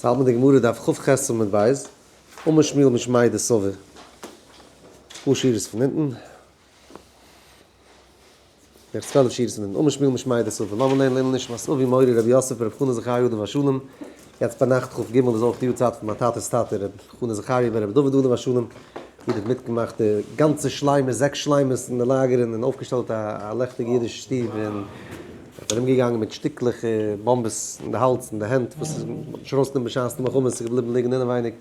ס'האלט מיט די גמרא דף כ"ח עמוד ב', אמר שמואל משמיה דסבא, אפאר שורות פון אונטן, בערך 12 שורות פון אונטן, אמר שמואל משמיה דסבא, לאמיר לערנען לעילוי נשמת אבי מורי רבי יוסף ברב חנא זכריה עליו השלום, יעצט ביינאכט כ"ג איז אויך די יארצייט פון מיין טאטע'ס טאטע רבי חנא זכריה בן רבי דוד עליו השלום, איד האט מיטגעמאכט די גאנצע שלימות, זעקס שלימות אין די לאגערן און אויפגעשטעלט א לעכטיגע אידישע שטוב און איז ארומגעגאנגען מיט שטיקלעך באמבעס אין די האלז און די הענט וואס איז מ'האט נישט ארויסגענומען בשעת די מלחמה, ס'איז געבליבן ליגן אינעווייניג,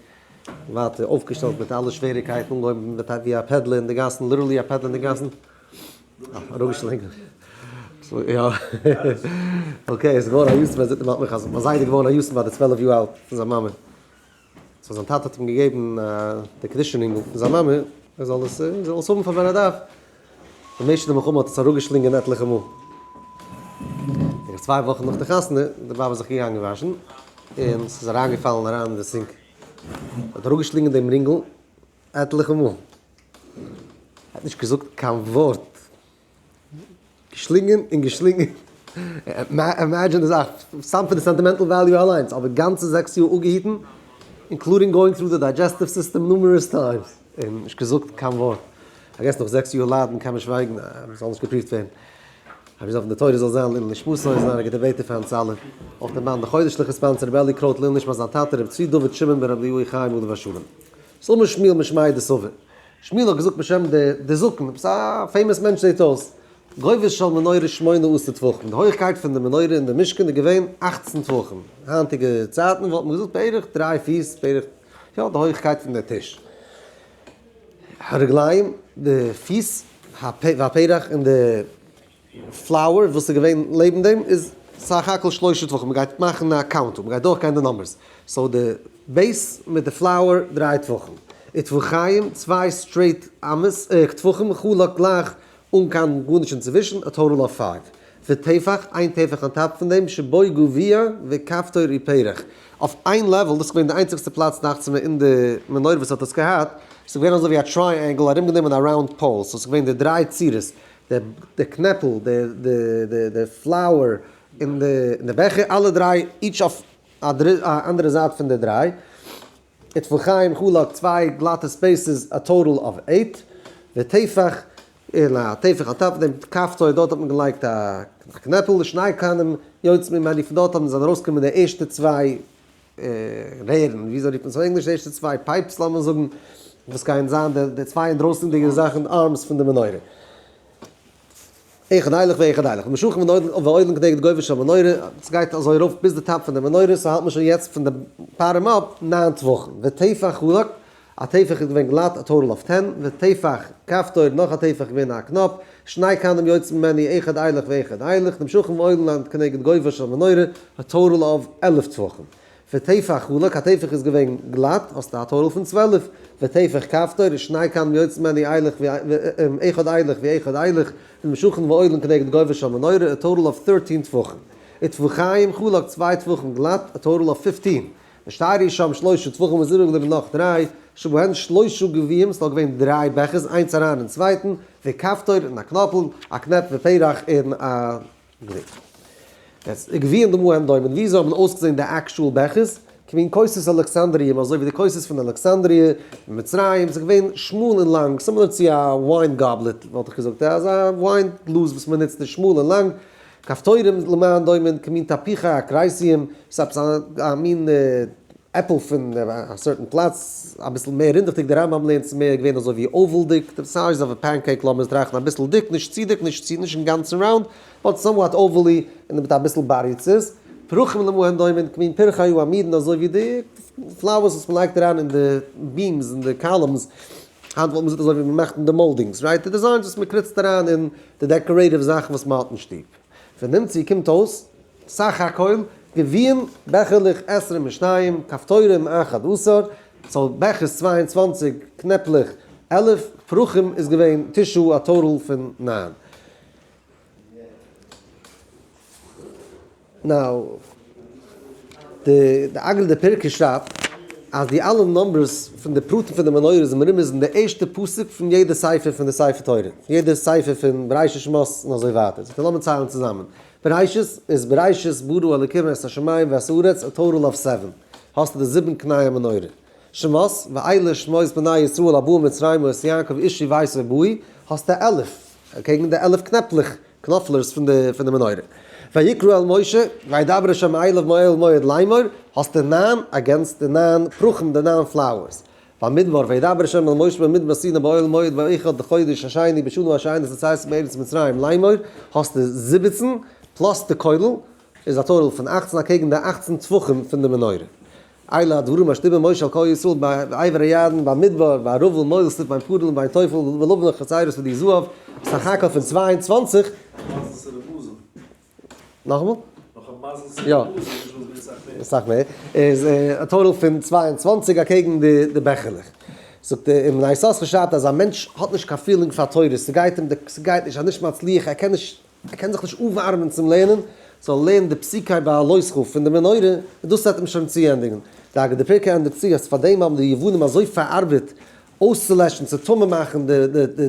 ווייטער אויפגעשטעלט מיט אלע שוועריקייטן, אנגעהויבן מיט ווי א peddler אין די גאסן, literally א peddler אין די גאסן, אראפגעשלינגען, יא, okay, עס איז געווארן א יתום, ער זאגט מיך אז מיין זיידע איז געווארן א יתום ביי די 12 יאר אלט פון זיין מאמע. so זיין טאטע האט אים געגעבן די קדושה רינגל פון זיין מאמע ער זאל עס ער זאל עס האבן פאר ווען ער דארף, במשך די מלחמה האט עס אראפגעשלינגען עטליכע מאל. בערך צוויי וואכן נאך די חתונה איז די באבע זיך געגאנגען וואשן און ס'איז אריינגעפאלן אריין אין די sink, האט אראפגעשלינגען דעם רינגל עטליכע מאל, ער האט נישט געזאגט קיין ווארט. געשלינגען און געשלינגען, imagine די זאך, סתם פון די sentimental value אליינס, אבער גאנצע זעקס יאר אפגעהיטן, including going through the digestive system numerous times, און נישט געזאגט קיין ווארט. I guess נאך זעקס יאר ליידן קען מען שווייגן, מען זאל נישט געפריווט ווערן. אבי זאל פון די תורה זאל זיין לעילוי נשמתו, זיין א גוטע בעטער פאר אונז אלע. אויך דער מאן די חודש'ליכע sponsor רבי אלי קרויט לעילוי נשמת זיין טאטע רבי צבי דוד שמעון בן רבי אליהו חיים עליו השלום. ס'אמר שמואל משמיה דסבא. שמואל האט געזאגט בשם די זקן, עפעס א famous מענטש זעט אויס, גובה של מנורה שמונה עשר טפחים, די הויכקייט פון די מנורה אין די משכן איז געווען אכצן טפחים, היינטיגע צייטן וואלט מען געזאגט בערך דריי פיס, בערך, יא, די הויכקייט פון די טיש. הרגליים, די פיס, והפרח און די flower וואס איז געווען לעבן דעם איז סך הכל שלושה טפחים, מען גייט מאכן א count, מען גייט דורכגיין די numbers, so די base מיט די flower דריי טפחים, וטפחיים צוויי straight אמות, טפחים חלק גלייך אן קיין גארנישט אינצווישן, א total of five, וטפח, איין טפח on top פון דעם, שבו גביע וכפתור ופרח, אויף איין level, דאס איז געווען די איינציגסטע פלאץ דאכצעמער אין די מנורה וואס האט עס געהאט, ס'איז געווען אזוי ווי א triangle ארומגענומען א round pole, so ס'איז געווען די דריי צורות, די קנעפל, די flower, און די בעכער, אלע דריי each אויף א אנדערע זייט פון די דריי. וטפחיים חלק, צוויי גלאטע spaces, א total of eight. וטפח, און א טפח on top פון דעם כפתור, דארט האט מען געלייגט א קנעפל, שני קנים יוצאים ממנו, פון דארט האבן זיי ארויסגעקומען די ערשטע צוויי רערן, וויאזוי רופט מען עס אויף ענגליש, די ערשטע צוויי pipes לאמיר זאגן, וואס גייען זיין די צוויי אינדרויסנדיגע זאכן, arms פון די מנורה. אחד הילך ואחד הילך, ונמשכין ועולין כנגד גובה של מנורה, עס גייט אזוי ארויף ביז די top פון די מנורה, so האלט מען שוין יעצט פון די bottom up ניין טפחים, וטפח חלק, א טפח איז געווען גלאט א total of ten, וטפח כפתור, נאך א טפח געווען א קנאפ, שני קנים יוצאים ממנו אחד הילך ואחד הילך, נמשכים ועולין כנגד גובה של מנורה, א total of 11 טפחים. וטפח חלק, א טפח איז געווען גלאט, האסטו א total פון 12. וטפח כפתור, שני קנים יוצאים ממנו אחד הילך ואחד הילך, נמשכים ועולין כנגד גובה של מנורה, א total of 13 טפחים. וטפחיים חלק, צוויי טפחים גלאט, א total of 15. נשתיירו שם שלושה טפחים איז איבערגעבליבן נאך דריי, שבהן שלושה גביעים, ס'איז נאך געווען דריי בעכערס איינס אריין אין צווייטן, וכפתור און א קנאפל, א קנעפ ופרח און א גליק. יעצט, וגביעים למה הן דומין, וויאזוי האבן אויסגעזען די actual בעכערס? כמין כוסות אלכסנדריים, אזוי ווי די כוסות פון אלכסנדריע אין מצרים, ס'איז געווען שמאל און לאנג, similar צו א wine goblet וואלט איך געזאגט, אזא וויין גלאז וואס מ'נוצט איז שמאל און לאנג, כפתורים למה הן דומין כמין תפוחי הכרסיים, ס'איז עפעס א מין עפל פון א certain פלאץ, אביסל מער רינדעכדיג, די רמב"ם לערנט ס'איז מער געווען אזוי ווי oval דיג, די size of a pancake לאמיר עס טראכטן אביסל דיק, נישט צו דיק, נישט צו נישט אינגאנצן round, but somewhat ovally, און מיט אביסל body צו עס. פרחים למה הן דומין כמין פרחי העמודין אזוי ווי די flowers וואס מ'לייגט אריין אין די beams און די columns, היינט וואלט מען געזאגט אזוי ווי מ'מאכט אין די moldings, right? די designs וואס מ'קריצט אריין אין די decorative זאכן וואס מ'האט אין שטוב. פון דעם צו קומט אויס, סך הכל, גביעים, בעכערלעך עשרים ושניים, כפתורים אחד עשר, so בעכערס 22, קנעפלעך 11, פרחים איז געווען תשעה א total פון נײַן. Now, די אגרא דפירקא שרייבט אז די אלע numbers פון די פרטים פון די מנורה איז מרומז אין די ערשטע פסוק פון יעדע ספר פון די ספר תורה, פון יעדע ספר פון בראשית שמות און אזוי ווייטער. So לאמיר ציילן צוזאמען. בראשית איז בראשית ברא אלקים את השמים ואת הארץ, א total of seven. האסטו די זיבן קני המנורה. שמות, ואלה שמות בני ישראל הבאים מצרימה את יעקב איש וביתו באו, האסטו 11, אקעגן די 11 קנעפלעך, קנאפלערס פון די מנורה. ויקרא אל משה, וידבר השם אליו מאוהל מועד לאמור, האסטו 9 against די 9 פרחים, די 9 flowers. במדבר, וידבר השם אל משה במדבר סיני באוהל מועד באחד לחודש השני בשנה השנית לצאת מארץ מצרים לאמור, האסטו 17 plus די כולל, איז א total פון 18 אקעגן די 18 טפחים פון די מנורה. אלה הדברים אשר דיבר משה אל כל ישראל בעבר הירדן, במדבר, בערבה, מויל סליפ, ביים פודל, ביים טויפל, ולבן חצרות ודי זהב, סך הכל פון 22. נאכאמאל? יא. סאך מער. איז א total פון 22 אקעגן די בעכערלעך. זאגט דער אין בני יששכר שרייבט אז א מענטש האט נישט קיין feeling פאר תורה, ס'גייט אים, ס'גייט נישט, ער איז נישט מצליח, ער קען נישט, ער קען זיך נישט אנווארעמען צום לערנען, זאל לערנען די פסוקי בהעלותך פון די מנורה, און דאס וועט אים שוין צוענדיגן. די אגב די פרקה ענדיגט צו אז פאר דעם האבן די יוונים אזוי פארארבעט אויסצולעשן, צו טמא מאכן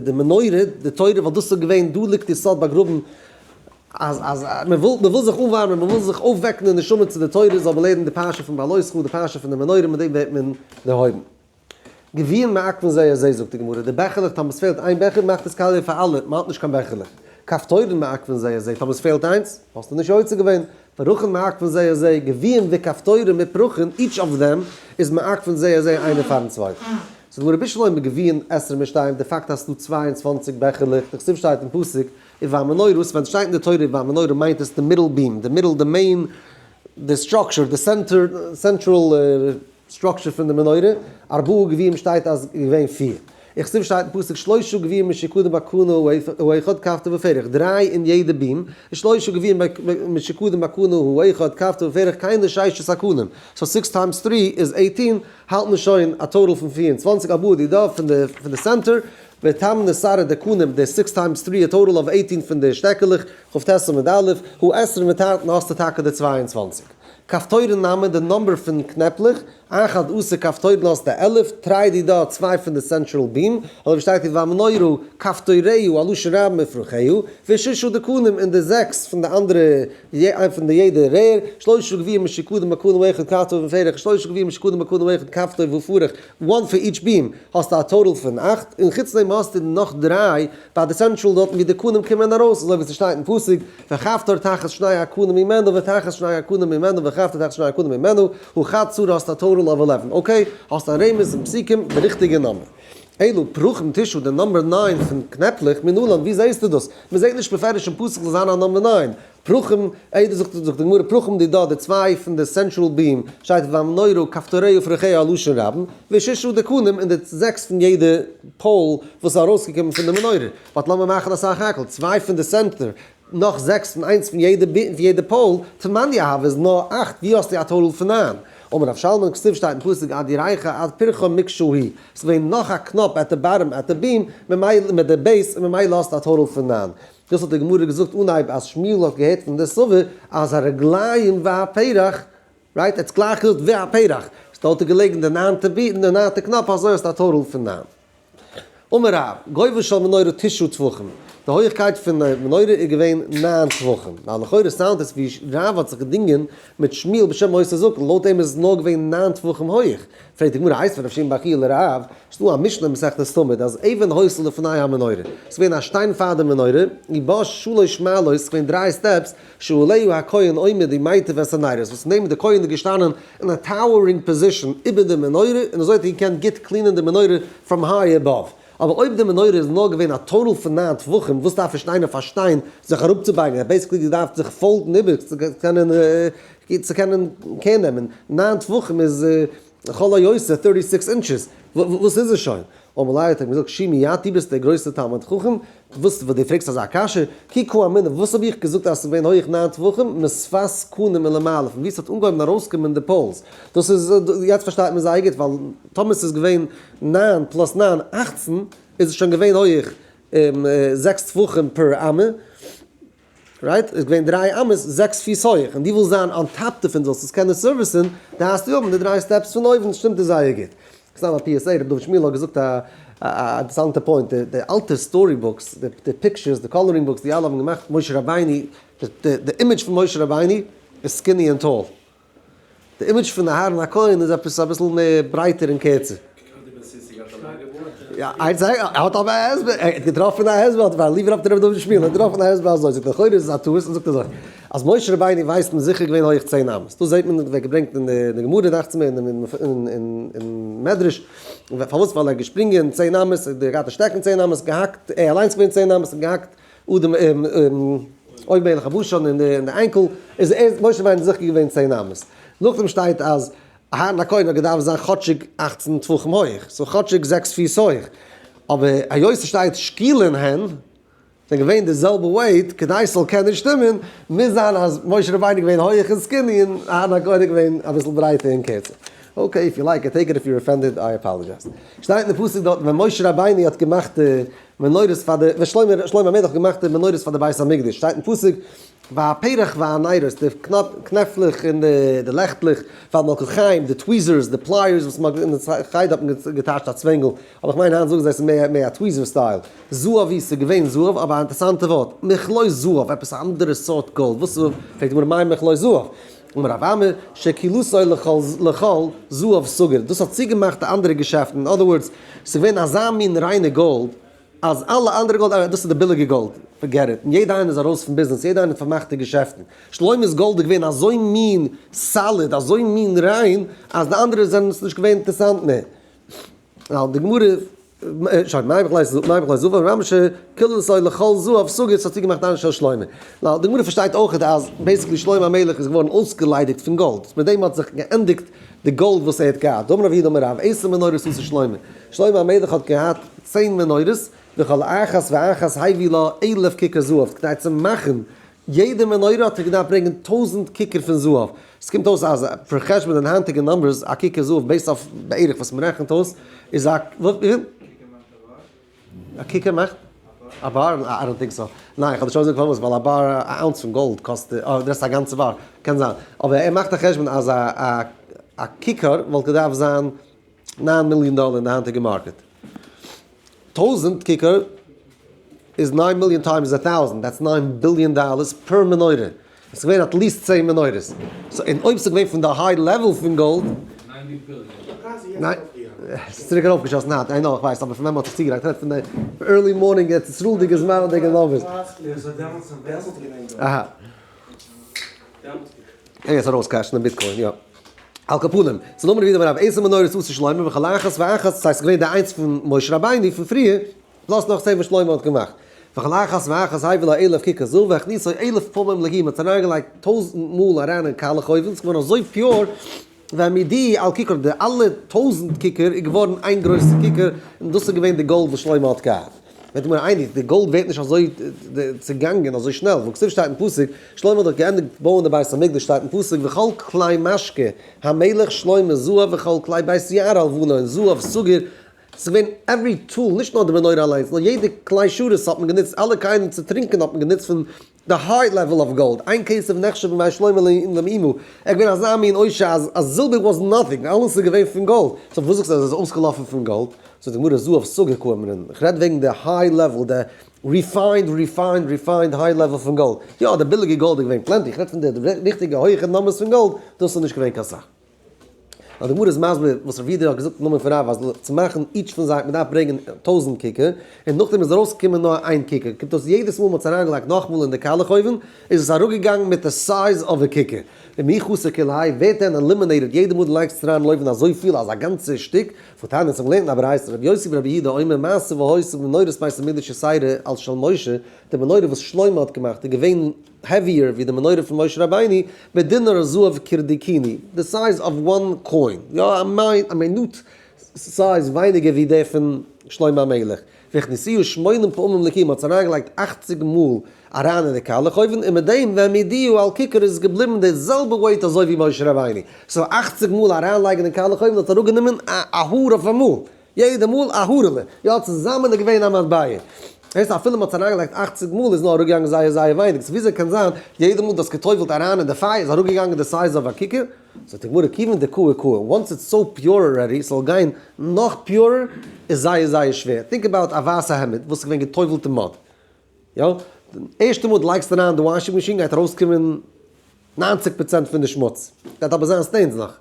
די מנורה, די תורה, ווייל דאס איז געווען, דא ליגט די סוד באגראבן, אז מען וויל זיך אנווארעמען, מען וויל זיך אויפוועקן די נשמה צו די תורה, זאל מען לערנען די פרשה פון בהעלותך, די פרשה פון די מנורה, מיט דעם ווערט מען דערהויבן. גביעים מעכבין זה את זה, זאגט די גמרא, די בעכערלעך, טאמער עס פעלט איין בעכער, מאכט עס קאליע פאר אלע, מען האט נישט קיין בעכערלעך. כפתורין מעכבין זה את זה, טאמער עס פעלט איינס, האסטו נישט יוצא געווען. פרחין מעכבין זה את זה, גביעים וכפתורין מיט פרחין, each of them איז מעכבין זה את זה איינער פארן צווייטן. זאגט די גמרא, בשלמא גביעים עשרים ושתיים, די פאקט אז ס'דא 22 בעכערלעך, דכתיב שטייט אין פסוק, ובמנורה, ווען ס'שטייט אין די תורה ובמנורה מיינט עס די middle beam, די middle, די main, די structure, די center, central structure פון די מנורה, ארבעה גביעים שטייט אז געווען פיר. וכתיב שטייט אין פסוק שלושה גביעים משוקדים בקנה האחד כפתור ופרח, דריי אין יעדע beam, שלושה גביעים משוקדים בקנה האחד כפתור ופרח כן לששת הקנים. So 6 times 3 איז 18, האלט מען שוין א total פון 24, ארבעה דידה פון די center, ותמני סרי דקנים, די 6 times 3 א total of 18 פון די שטעקעלעך, כ"ט עמוד א', הוא עשרים ותרתין האסטו טאקע די 22. כפתורין נמי די number פון קנעפלעך, אחד עשר כפתורין האסטו 11, תרי דידה 2 פון די central beam, אדער ווי שטייט hier והמנורה כפתוריה, א לשון רבים ופרחיה, וששה דקנים אין די 6 פון די אנדערע, איין פון די יעדע רער, שלושה גביעים משוקדים בקנה אחד כפתור ופרח, שלושה גביעים משוקדים בקנה אחד כפתור ופרח, 1 for each beam, האסטו א total פון 8, און חוץ דעם האסטו נאך 3, ביי די central דארטן ווי די קנים קומען ארויס, אזוי ווי עס שטייט אין פסוק, וכפתור תחת שני הקנים ממנו, ותחת שני הקנים ממנו, וכפתור תחת שני הקנים ממנו, הוא חד צור האסטו א total of 11. Okay, האסטו א רמז אין פסוקים, די ריכטיגע number. אלו פרחים תשעה, די number 9 פון קנעפלעך, מנלן, ווי זעהסטו דאס? מען זעהט נישט בפירוש אין פסוק זאל זיין א number 9. פרחים, די זאגט די גמרא, פרחים דידה, די 2 פון די central beam, שטייט והמנורה כפתוריה ופרחיה א לשון רבים, וששה דקנים אין די 6 פון יעדע pole וואס איז ארויסגעקומען פון די מנורה. but לאמיר מאכן א סך הכל, 2 פון די center, נאך 6 פון 1 פון יעדע pole, תמניא הוה איז נאר 8, ווי האסטו א total פון 9? אמר רב שלמן, כתיב שטייט אין פסוק, עד ירכה, עד פרחה מקשה היא. עס איז געווען נאך א קנאפ at the bottom, at the beam, מיט די base, און ממילא האסטו א total פון 9. דאס האט די גמרא געזאגט אנהייב אז שמואל האט געהערט פון די סבא אז הרגליים והפרח, right, ער האט גלייך געזאגט והפרח, איז דארט געלעגן די ניינטע beam, די ניינטע קנאפ, אזוי האסטו א total פון 9. אמר רב, גובה של מנורה תשעה טפחים. די הויכקייט פון די מנורה איז געווען 9 טפחים. ווייל לכאורה sound עס ווי רב האט זיך געדינגען מיט שמואל בשם אותו זקן, לויט דעם איז עס נאר געווען 9 טפחים הויך. פרעגט די גמרא, הייסט פון רב שמעון בר חייא לרב, ס'דא א משנה מסכת תמיד, אז אבן היתה לפני המנורה. ס'איז געווען א שטיין פאר די מנורה, ובה שלוש מעלות, ס'איז געווען 3 steps, שעליה הכהן עומד ומיטיב את הנרות, וואס נעבן די כהן איז געשטאנען אין א towering position איבער די מנורה, און אזוי האט ער געקענט גוט clean ען די מנורה from high above. אבער אויב די מנורה איז נאר געווען א total פון 9 טפחים, וואס דארף ער שטיין אויף א שטיין זיך אראפצובייגן? ער האט basically געדארפט זיך fold ן איבער צו קענען care נעמען. 9 טפחים איז לכל היותר 36 inches. וואס איז עס שוין? אמר ליה האט ער געזאגט, שמעי את, דו ביסט דער גרויסער תלמיד חכם, וואס דו פרעגסט אזא קשיא? כי קא אמינא, וואס האב איך געזאגט אז עס איז געווען הויך 9 טפחים? משפת קנים ולמעלה, פון וואו עס האט אנגעהויבן ארויסקומען די poles. דאס איז, יעצט פארשטייט מען זייער גוט, ווייל טאמער עס איז געווען 9 plus 9, 18, איז עס שוין געווען הויך 6 טפחים per אמה. Right? איז געווען 3 אמות, 6 פיס הויך. און דו ווילסט זיין on top דערפון, זאלסט עס קענען service ן, דא האסטו אויבן די 3 steps פון אויבן, שטימט עס זייער גוט. סתם א PSA, רבי דוד שמואל האט געזאגט א אינטערעסאנטע point, די אלטע story books, די pictures, די coloring books, די אלע האבן געמאכט משה רבינו, די image פון משה רבינו איז skinny און tall. די image פון אהרן הכהן איז עפעס אביסל מער ברייטער און קערצער. יא, ער האט אבער א הסבר, ער האט געטראפן א הסבר, ווייל ליוו רב דרבי דוד שמואל, ער האט געטראפן א הסבר אזוי, זאגט לכאורה איז עס א טעות, און זאגט אזוי, אז משה רבינו ווייסט מען זיכער געווען הויך 10 אמות, דאס זעט מען ווערט געברענגט אין די גמרא דאכט זיך מיר אין מדרש, פארוואס ווייל ער האט געשפרינגען 10 אמות, ער האט געהאט א שטעקן 10 אמות, געהאקט, ער אליינס געווען 10 אמות און געהאקט אדם עוג מלך הבשן אין די ankle, איז ער משה רבינו זיכער געווען 10 אמות. נאכדעם שטייט אז אהרן הכהן האט געדארפט זיין כאטשיג 18 טפחים הויך, so כאטשיג 6 פיס הויך, אבער היות עס שטייט שקולין הן, זענען געווען די זעלבע weight, כדי ס'זאל קענען שטימען, מוז זיין אז משה רבינו איז געווען הויך און skinny און אהרן הכהן איז געווען אביסל ברייטער און קערצער. Okay, if you like it, take it, if you're offended, I apologize. שטייט אין די פסוק דארט ווען משה רבינו האט געמאכט די מנורות פאר די, ווען שלמה, שלמה המלך האט געמאכט די מנורות פאר די בית המקדש, שטייט אין פסוק, והפרח והנרות, די קנעפלעך און די לעכטלעך, והמלקחים, די tweezers, די pliers וואס מ'האט אין די חדר האט מען געטייטשט א צווענגל, אבער איך מיין היינט זאגן זיי ס'איז מער א tweezer style. זהב ווי ס'איז געווען זהב, אבער א אינטערעסאנטע ווארט, מכלות זהב, עפעס א אנדערע סארט גאלד, וואס איז, פרעגט די גמרא מאי מכלות זהב? אמר רב אמי, שכילותו לכל זהב סגור, דאס האט צוגעמאכט די אנדערע געשעפטן, אין other words, ס'איז געווען אזא מין ריינע גאלד, אז אלע אנדערע גאלד, אה, דאס איז די ביליגע גאלד, forget it, און יעדע איינער איז ארויס פון ביזנעס, יעדע איינער האט פארמאכט די געשעפטן. שלמה'ס גאלד איז געווען אזוי מין solid, אזוי מין ריין, אז די אנדערע זענען עס נישט געווען אינטערעסאנט מער. ווייל די גמרא, שוין, מאי בכלי זהב, רמ ש, כילותו לכל זהב סגור, ס'האט צוגעמאכט אנשי של שלמה. ווייל די גמרא פארשטייט אויך אז basically שלמה המלך איז געווארן אויסגעליידיגט פון גאלד, מיט דעם האט זיך געענדיגט די גאלד וואס ער האט געהאט. דאמר רב יהודה אמר רב, עשר מנורות עשה שלמה. שלמה המלך האט געהאט 10 מנורות, וכל אחת ואחת הביא לה אלף כיכר זהב, כדי צו מאכן יעדע מנורה האט ער געדארפט ברענגען 1000 כיכר פון זהב. עס קומט אויס אז פאר חשבון אין היינטיגע numbers, א כיכר זהב based אויף בערך וואס מען רעכנט אויס, איז א, א כיכר מאכט? א bar? I don't think so. ניין, איך האב דיר שוין געזאגט פארוואס, ווייל א bar, א ounce פון גאלד קאסט, אה, דאס איז א גאנצע bar, קען זיין. אבער ער מאכט א חשבון אז א א כיכר וואלט געדארפט זיין 9 מיליאן דאלער אין די היינטיגע market. 1000 כיכר איז 9 מיליאן times 1000, that's 9 billion dollars per מנורה. עס איז געווען at least 10 מנורות. So, און אויב עס איז געווען פון די high level פון גאלד, ניין, עס איז צוריק ארויפגעשאסן היינט, I know, איך ווייס, אבער פון ווען מען האט זיך צוגעגרייט, איך רעד פון די early morning ארץ ישראל'דיגע זמנ'דיגע numbers. אהא. קען יעצט ארויסקעשן די Bitcoin, יא. על כל פנים, ס'איז נאמען ווי דער רב עשר מנורות עשה שלמה וכל אחת ואחת, דאס הייסט געווען די איינס פון משה רבינו פון פריער, plus נאך 10 וואס שלמה האט געמאכט. וכל אחת ואחת הביא לה אלף כיכר זהב, והכניסו אלף פעמים לגי, מ'האט אריינגעלייגט 1000 מאל אריין אין קאלעך אויוון, ס'איז געווארן אזוי pure, והעמידוהו על כיכר, די אלע 1000 כיכר איז געווארן איין גרויסע כיכר, און דאס איז געווען די גאלד וואס שלמה האט געהאט. וועט מיר אייניג, די גאלד ווערט נישט אזוי צעגאנגען אזוי שנעל, והכתיב שטייט אין פסוק, שלמה האט דאך געענדיגט בויען די בית המקדש, שטייט אין פסוק, וכל כלי משקה המלך שלמה זהב וכל כלי בית יער הלבנון זהב סגור, ס'איז געווען every tool, נישט נאר די מנורה אליינס, נאר יעדע כלי שרת האט מען גענוצט, אלע כלים צו טרינקען האט מען גענוצט פון די high level of gold, אין כסף נחשב בימי שלמה למאומה, ער איז געווען אזא מין עושר אז זילבער was nothing, אלעס איז געווען פון גאלד, so וואס זאגסטו אז עס איז אויסגעלאפן פון גאלד? זאגט די גמרא זהב סגור קאמרינן, איך רעד וועגן די high level, די refined refined refined high level פון גאלד, יא די ביליגע גאלד איז געווען plenty, איך רעד פון די ריכטיגע הויכע numbers פון גאלד, דאס איז נישט געווען קיין סאך. נאר די גמרא איז מסביר וואס רב יהודה האט געזאגט אין נאמען פון רב אז צו מאכן each פון זיי האט מען געדארפט ברענגען 1000 כיכר, און נאכדעם איז ארויסגעקומען נאר איין כיכר, קומט אויס יעדעס מאל מען האט עס אריינגעלייגט נאכאמאל אין די קאלעך אויוון איז עס אראפגעגאנגען מיט די size of א כיכר. ומי חסר כולי האי ווערט דען eliminated יעדע מאל דו לייגסט עס אריין אין אויוון אזויפיל אז א גאנצע שטיק, והתניא האט זיך געלערנט אין א ברייתא רבי יוסי ברבי יהודה אומר מעשה והיתה מנורת בית המקדש יתירה על של משה, די מנורה וואס שלמה האט געמאכט איז געווען heavier ווי די מנורה פון משה רבינו, בדינר זהב קורדקיני, די size of one coin, יא א מינוט size ווייניגער ווי די פון שלמה המלך, והכניסוהו שמונים פעמים לכור, מ'האט עס אריינגעלייגט 80 מאל אריין אין די קאלעך אויוון, און מיט דעם והעמידוהו על כיכר איז עס געבליבן די זעלבע weight אזוי ווי משה רבינו, so 80 מאל אריינלייגן אין קאלעך אויוון האט אראפגענומען א האר אויף אמאל. יעדע מאל א הארעלע. יא, צוזאמען איז געווען א מטבע. הייסט אפילו מ'האט עס אריינגעלייגט 80 מאל איז נאר אראפגעגאנגען זייער זייער ווייניג. so וויאזוי קען זיין יעדע מאל דו האסט געטובל'ט אריין אין די פייער איז אראפגעגאנגען די size of א כיכר? זאגט די גמרא כיוון דקאי קאי, once it's so pure already, ס'זאל גיין נאך purer איז זייער זייער שווער. think about א ווייסע העמד וואס איז געווען געטובל'ט אין mud. יא? די ערשטע מאל דו לייגסט אריין די washing machine גייט ארויסקומען. 90% פון די שמוץ, גייט אבער זיין stains נאך.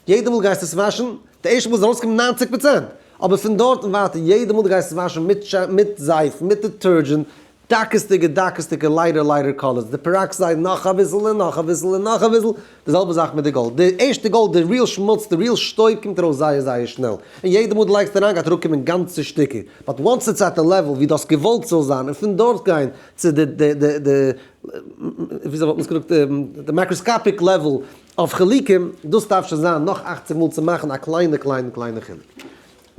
יעדע מאל גייסט עס וואשן, די ערשטע מאל איז ארויסגעקומען 90%, אבער פון דארט און ווייטער יעדע מאל דו גייסט עס וואשן מיט מיט זייף, מיט detergent, דקות'דיגע דקות'דיגע lighter lighter colors, די peroxide נאך אביסל און נאך אביסל און נאך אביסל, די זעלבע זאך מיט די גאלד, די ערשטע גאלד, די real שמוץ, די real שטויב קומט ארויס זייער זייער שנעל, און יעדע מאל דו לייגסט אריין גייט אראפקומען גאנצע שטיקער, but once it's at the level ווי דו האסט געוואלט ס'זאל זיין און פון דארט גיין צו די די די די וויאזוי וואלט מען עס געזאגט די microscopic level אויף חילוקים, דאס דארף שוין זיין נאך 80 מאל צו מאכן א קליינע קליינע קליינע חילוק.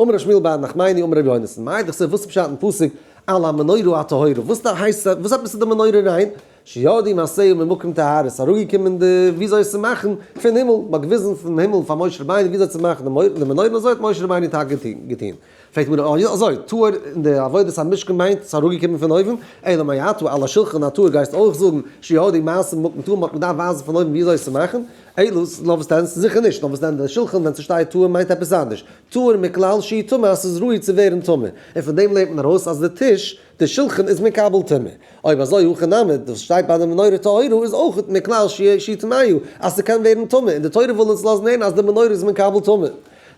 אמר ר' שמואל בר נחמני אמר רבי יונתן, מאי דכתיב וואס איז פשט אין פסוק על המנורה הטהורה, וואס דא הייסט וואס עפעס איז די מנורה ריין? שירדו מעשיה ממקום טהרה, ס'איז אראפגעקומען די וויאזוי עס צו מאכן פון הימל, מ'האט געוויזן פון הימל פאר משה רבינו וויאזוי צו מאכן די מנורה און אזוי האט משה רבינו טאקע געטון. פרעגט די גמרא, אוי אזוי, טהור אין די עבודת המשכן מיינט ס'איז אראפגעקומען פון אויבן, אלא מעתה על השולחן הטהור גייסטו אויך זאגן שירדו מעשיה ממקום טהור, מ'האט געדארפט ווייזן פון אויבן וויאזוי עס צו מאכן, אלא נאר וואס דען? זיכער נישט, נאר וואס דען די שולחן ווען ס'שטייט טהור מיינט עפעס אנדערש, טהור מכלל שהוא טמא אז ס'איז ראוי צו ווערן טמא, און פון דעם לערנט מען ארויס אז די טיש, די שולחן איז מקבל טומאה. אויב אזוי הכא נמי, דאס שטייט ביי די מנורה טהורה איז אויך מכלל שהיא טמאה, אז ס'קען ווערן טמא, און די תורה וויל אונז לאזן הערן אז די מנורה איז מקבל טומאה.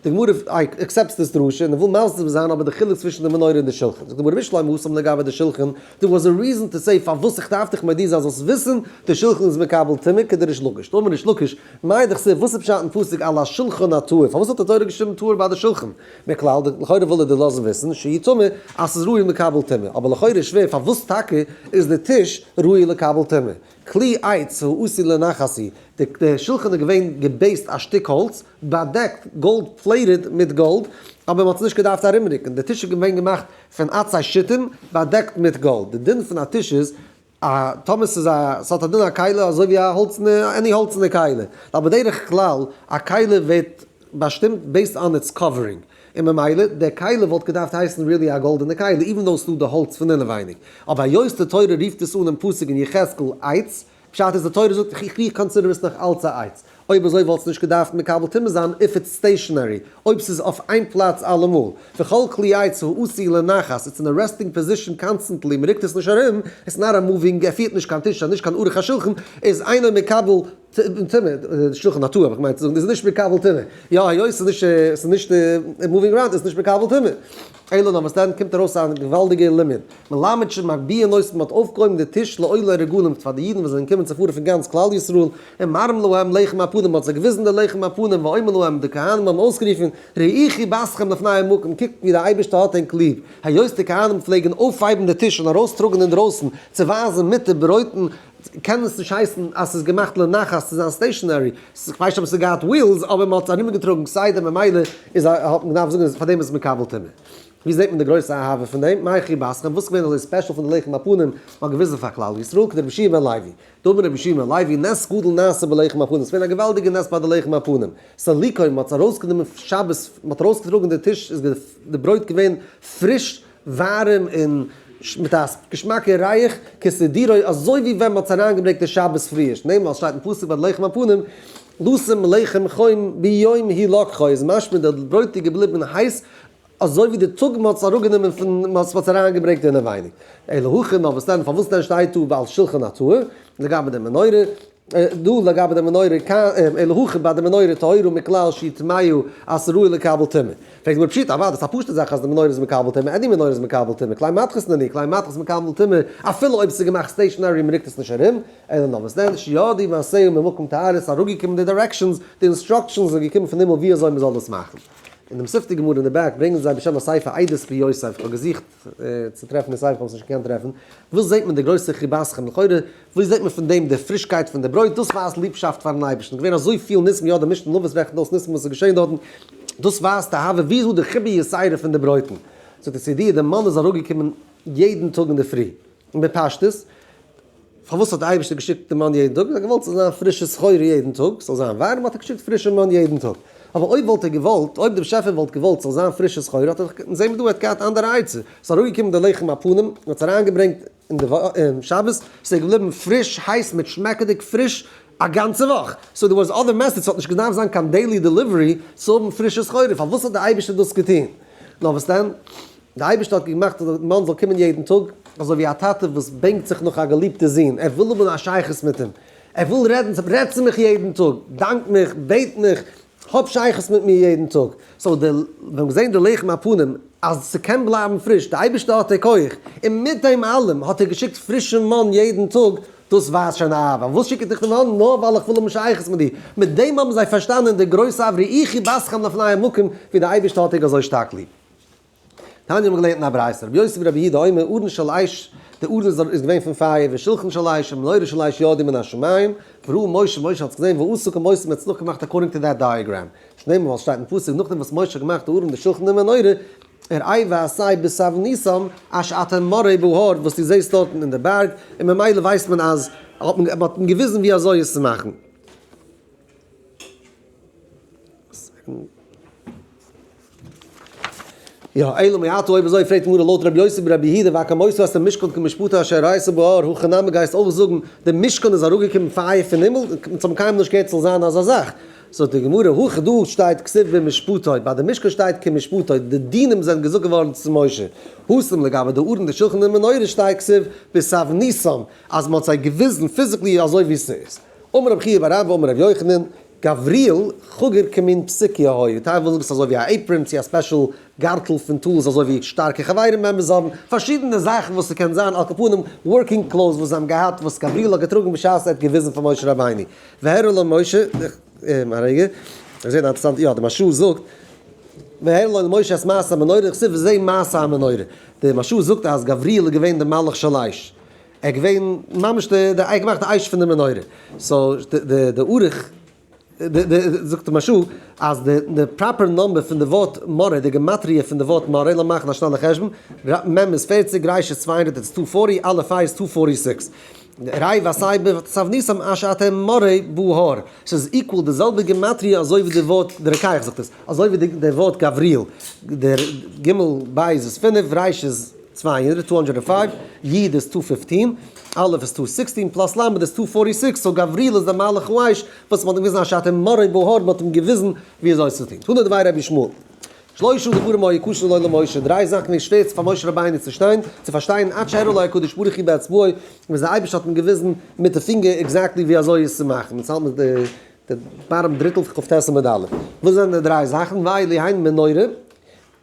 די גמרא accepts this דרשה און וויל מסביר זיין אבער די חילוק צווישן די מנורה און די שולחן. זאגט די גמרא בשלמא התם לגבי די שולחן, there was a reason to say פארוואס איך דארף דיך מודיע זיין זאלסט וויסן די שולחן איז מקבל טומאה כדריש לקיש. דאמר ריש לקיש, מאי דכתיב וואס איז פשט אין פסוק על השולחן הטהור פארוואס האט די תורה געשריבן טהור ביי די שולחן? מכלל לכאורה וויל ער דיר לאזן וויסן שהוא טמא אז ס'איז ראוי לקבל טומאה, אבער לכאורה איז שווער פארוואס טאקע איז די טיש ראוי לקבל טומאה? כלי עץ העשוי לנחת הוא, די שולחן איז געווען געבעיסט א שטיק האלץ, באדעקט, gold plated מיט גאלד, אבער מ'האט עס נישט געדארפט ארומרוקן, די טיש איז געווען געמאכט פון עצי שיטים, באדעקט מיט גאלד, די דין פון א טיש איז, א טאמער ס'איז א, ס'האט א דין א כלי אזוי ווי א האלצענע, any האלצענע כלי, אבער בדרך כלל א כלי ווערט באשטימט based on its covering, און ממילא די כלי וואלט געדארפט הייסן really א גאלדענע כלי even though ס'דא די האלץ פון אינעווייניג, אבער היות די תורה רופט עס אן אין פסוק אין יחזקאל עץ, פשט איז די תורה זאגט איך consider עס נאך אלץ א עץ, אויב אזוי וואלט עס נישט געדארפט מקבל טומאה זיין if it's stationary, אויב ס'איז אויף איין פלאץ אלעמאל, וכל כלי עץ העשוי לנחת, it's in a resting position constantly, מ'רוקט עס נישט ארום, it's not a moving, ער פירט נישט קיין טיש, נישט קיין ערוך השולחן, איז אינו מקבל טומאה, שולחן הטהור האב איך געמיינט צו זאגן, איז נישט מקבל טומאה, יא היות ס'איז נישט ס'איז נישט moving around איז נישט מקבל טומאה. אלא נאר וואס דען קומט ארויס א געוואלדיגע לימוד, מלמד שמגביהין אותו מ'האט אויפגעהויבן די טיש לעולי הרגלים פאר די אידן וואס זענען געקומען צו פארן פון גאנץ כלל ישראל, ומראין להם לחם הפנים מ'האט זיי געוויזן די לחם הפנים ואומרים להם די כהנים האבן אויסגערופן ראו חיבתכם לפני המקום קוקט ווי די אייבערשטער האט ענק ליב, היות די כהנים פלעגן אויפהייבן די טיש און ארויסטראגן אינדרויסן צו ווייזן מיט די ברויטן קען עס נישט הייסן אז ס'איז געמאכט לנחת צו זיין stationary, כ'ווייס נישט אויב ס'האט געהאט wheels אבער מ'האט עס ארומגעטראגן כסדר ממילא איז א האט מען געדארפט זאגן אז פארדעם איז עס מקבל טומאה. ווי זעט מען די גרויסע אהבה פון דעם? מאי חיבתכם? וואס איז געווען אזוי special פון די לחם הפנים מ'האט געוויזן פאר כלל ישראל כדרבי יהושע בן לוי. דאמר רבי יהושע בן לוי נס גדול נעשה בלחם הפנים ס'איז געווען א געוואלדיגע נס ביי די לחם הפנים. סליקו מ'האט עס ארויסגענומען שבת מ'האט ארויסגעטראגן די טיש איז די ברויט געווען פריש ווארעם און מיט א געשמאקע ריח, כסדרו, אזוי ווי ווען מ'האט עס אריינגעברענגט די שבת פריער, שנאמר עס שטייט אין פסוק ביי די לחם הפנים, לשום לחם חום ביום הילקחו, איז משמע די ברויט איז געבליבן הייס אזוי ווי די טאג מ'האט עס אראפגענומען פון מ'האט עס אריינגעברענגט אינעווייניג. אלא הכא נאר וואס דען, פארוואס דען שטייט דא ועל שלחן הטהור, לגבי די מנורה, דא לגבי די מנורה, אלא הכא ביי די מנורה טהורה מכלל שהיא טמאה אז ס'איז ראוי לקבל טומאה. פרעגט די גמרא פשיטא, אוודאי, ס'איז א פשוטע זאך אז די מנורה איז מקבל טומאה, any מנורה איז מקבל טומאה, כלי מתכות נינהו, כלי מתכות מקבל טומאה, אפילו אויב ס'איז געמאכט stationary און מ'רוקט עס נישט ארום, אלא נאר וואס דען, שירדו מעשיה ממקום טהרה, ס'איז אראפגעקומען די directions, די instructions זענען געקומען פון הימל ווי אזוי מ'זאל דאס מאכן. אין דעם ספרי גמרא אין די back ברענגען זיי בשם הספר עדות ביוסף, כ'האב געזוכט צו טרעפן די ספר, כ'האב עס נישט געקענט טרעפן, וואס זעט מען די גרויסע חיבתכם, לכאורה וואו זעט מען פון דעם די פרישקייט פון די ברויט, דאס ווייזט ליבשאפט פארן אייבערשטן, געווען אזוי פיל ניסים, יא די משנה אין אבות רעכנט אויס ניסים וואס איז געשען דארטן, דאס ווייזט אהבה, ווי איז דא די חיבה יתירה פון די ברויטן, זאגט די סעדיה, די מן איז אראפגעקומען יעדן טאג אינדערפרי, און בפשטות, פארוואס האט די אייבערשטער געשיקט די מן יעדן טאג? ער האט געוואלט ס'זאל זיין פרישע סחורה יעדן טאג, ס'זאל זיין ווארעם האט ער געשיקט פרישע מן יעדן טאג. אבער אויב וואלט ער געוואלט, אויב די באשעפער וואלט געוואלט ס'זאל זיין פרישע סחורה האט ער דאך, זעהן מיר דא ער האט געהאט אנדערע עצה, ס'איז אראפגעקומען די לחם הפנים, און האט עס אריינגעברענגט אין די שבת, ס'איז געבליבן פריש, הייס, מיט שמעקעדיג פריש א גאנצע וואך. so there was other methods, ס'האט נישט געדארפט זיין קיין daily delivery צו האבן פרישע סחורה, פארוואס האט די אייבערשטער דאס געטון? נאר וואס דען? די אייבערשטער האט געמאכט אז די מן זאל קומען יעדן טאג, אזוי ווי א טאטע וואס בענקט זיך נאך א געליבטע זון, ער וויל האבן א שייכות מיט אים, ער וויל רעדן, רעד צו מיך יעדן טאג, דאנק מיך, בעט מיך, האב שייכות מיט מיר יעדן טאג. so די, ווען מיר זעהן די לחם הפנים, אז ס'קען בלייבן פריש, די אייבערשטער האט די כח, און מיט דעם אלעם האט ער געשיקט פרישע מן יעדן טאג, דאס ווייזט שוין אהבה. וואס שיק איך דיך די מן? נאר ווייל איך וויל האבן שייכות מיט דיר. מיט דעם האבן זיי פארשטאנען די גרויסע אהבה חיבתכם לפני המקום, ווי די אייבערשטער האט דיך אזוי שטארק ליב. תניא האבן געלערנט אין א ברייתא, רבי יוסי ברבי יהודה אומר, ארון של אש, די ארון איז געווען פון פייער, ושולחן של אש, ומנורה של אש ירדו מן השמים, וראה משה, משה האט עס געזען, ועשה כמותם, ער האט עס נאכגעמאכט according to that diagram. שנאמר ווייל עס שטייט אין פסוק נאכדעם וואס משה האט געמאכט די ארון די שולחן די מנורה, ראה ועשה בתבניתם אשר אתה מראה בהר וואס דו זעסט דארטן אין די בארג, און ממילא ווייסט מען אז מען האט אים געוויזן ווי אזוי עס צו מאכן. יא, אלא מעתה אויב אזוי פרעגט גמרא לויט רבי יוסי ברבי יהודה והקמותו את המשכן כמשפטו אשר ראית בהר הכי נמי גייסט אויך זאגן די משכן איז אראפגעקומען פייער פון הימל אונז האבן קיינמאל נישט געהערט ס'זאל זיין אזא זאך זאגט די גמרא הכא דא שטייט כתיב במשפטו ביי די משכן שטייט כמשפטו די דינים זענען געזאגט געווארן צו משה התם לגבי די ארון די שלחן און מנורה שטייט כתיב בתבניתם אז מ'האט זיי געוויזן physically אזוי ווי ס'איז אמר רבי חייא בר אבא אמר רבי יוחנן גבריאל, חגור כמין פסקיא היה, טייל ווילן זאגן ס'איז אזוי ווי א apron צו א special גארטל פון tools אזוי ווי שטארקע חברים members האבן, פארשידענע זאכן וואס ס'קען זיין, על כל פנים working clothes וואס זיי האבן געהאט וואס גבריאל האט געטראגן בשעת ער האט געוויזן פאר משה רבינו. והראה לו משה, א רגע, איך זעה א אינטערעסאנטע, יא די מהרש"א זאגט, והראה לו למשה את מעשה המנורה, דכתיב וזה מעשה המנורה, די מהרש"א זאגט אז גבריאל איז געווען די מלאך של אש, ער איז געווען ממש די די ער האט געמאכט די אש פון די מנורה, so די די ארוך די די זאגט די מהרש"א אז די די proper number פון די ווארט מראה די גמטריא פון די ווארט מראה לאמיר מאכן א שנעלע חשבון מ' איז 40 ר' איז 200 איז two forty א' ה' איז two forty six ראה ועשה בתבניתם אשר אתה מראה בהר ס'איז equal די זעלבע גמטריא אזוי ווי די ווארט די רוקח זאגט עס אזוי ווי די ווארט גבריאל דער ג' ב' איז 5 ר' איז 200, 205, י' איז 215, א' איז 216, plus ל' איז 246, so גבריאל איז דער מלאך האש, וואס מ'האט אים געוויזן אשר אתה מראה בהר, מ'האט אים געוויזן ווי אזוי עס צו טון. תנא דבי רבי ישמעאל. שלושה דברים היו קשין לו למשה, דריי זאכן איז שווער פאר משה רבינו צו שטיין, צו פארשטיין, עד שהראה לו הקדוש ברוך הוא באצבעו, וואס דער אייבערשטער האט אים געוויזן מיט די פינגער exactly ווי אזוי עס צו מאכן. אונז האלט מיר די bottom דריטל פון כ"ט עמוד א'. וואס זענען די דריי זאכן? ואלו הן מנורה.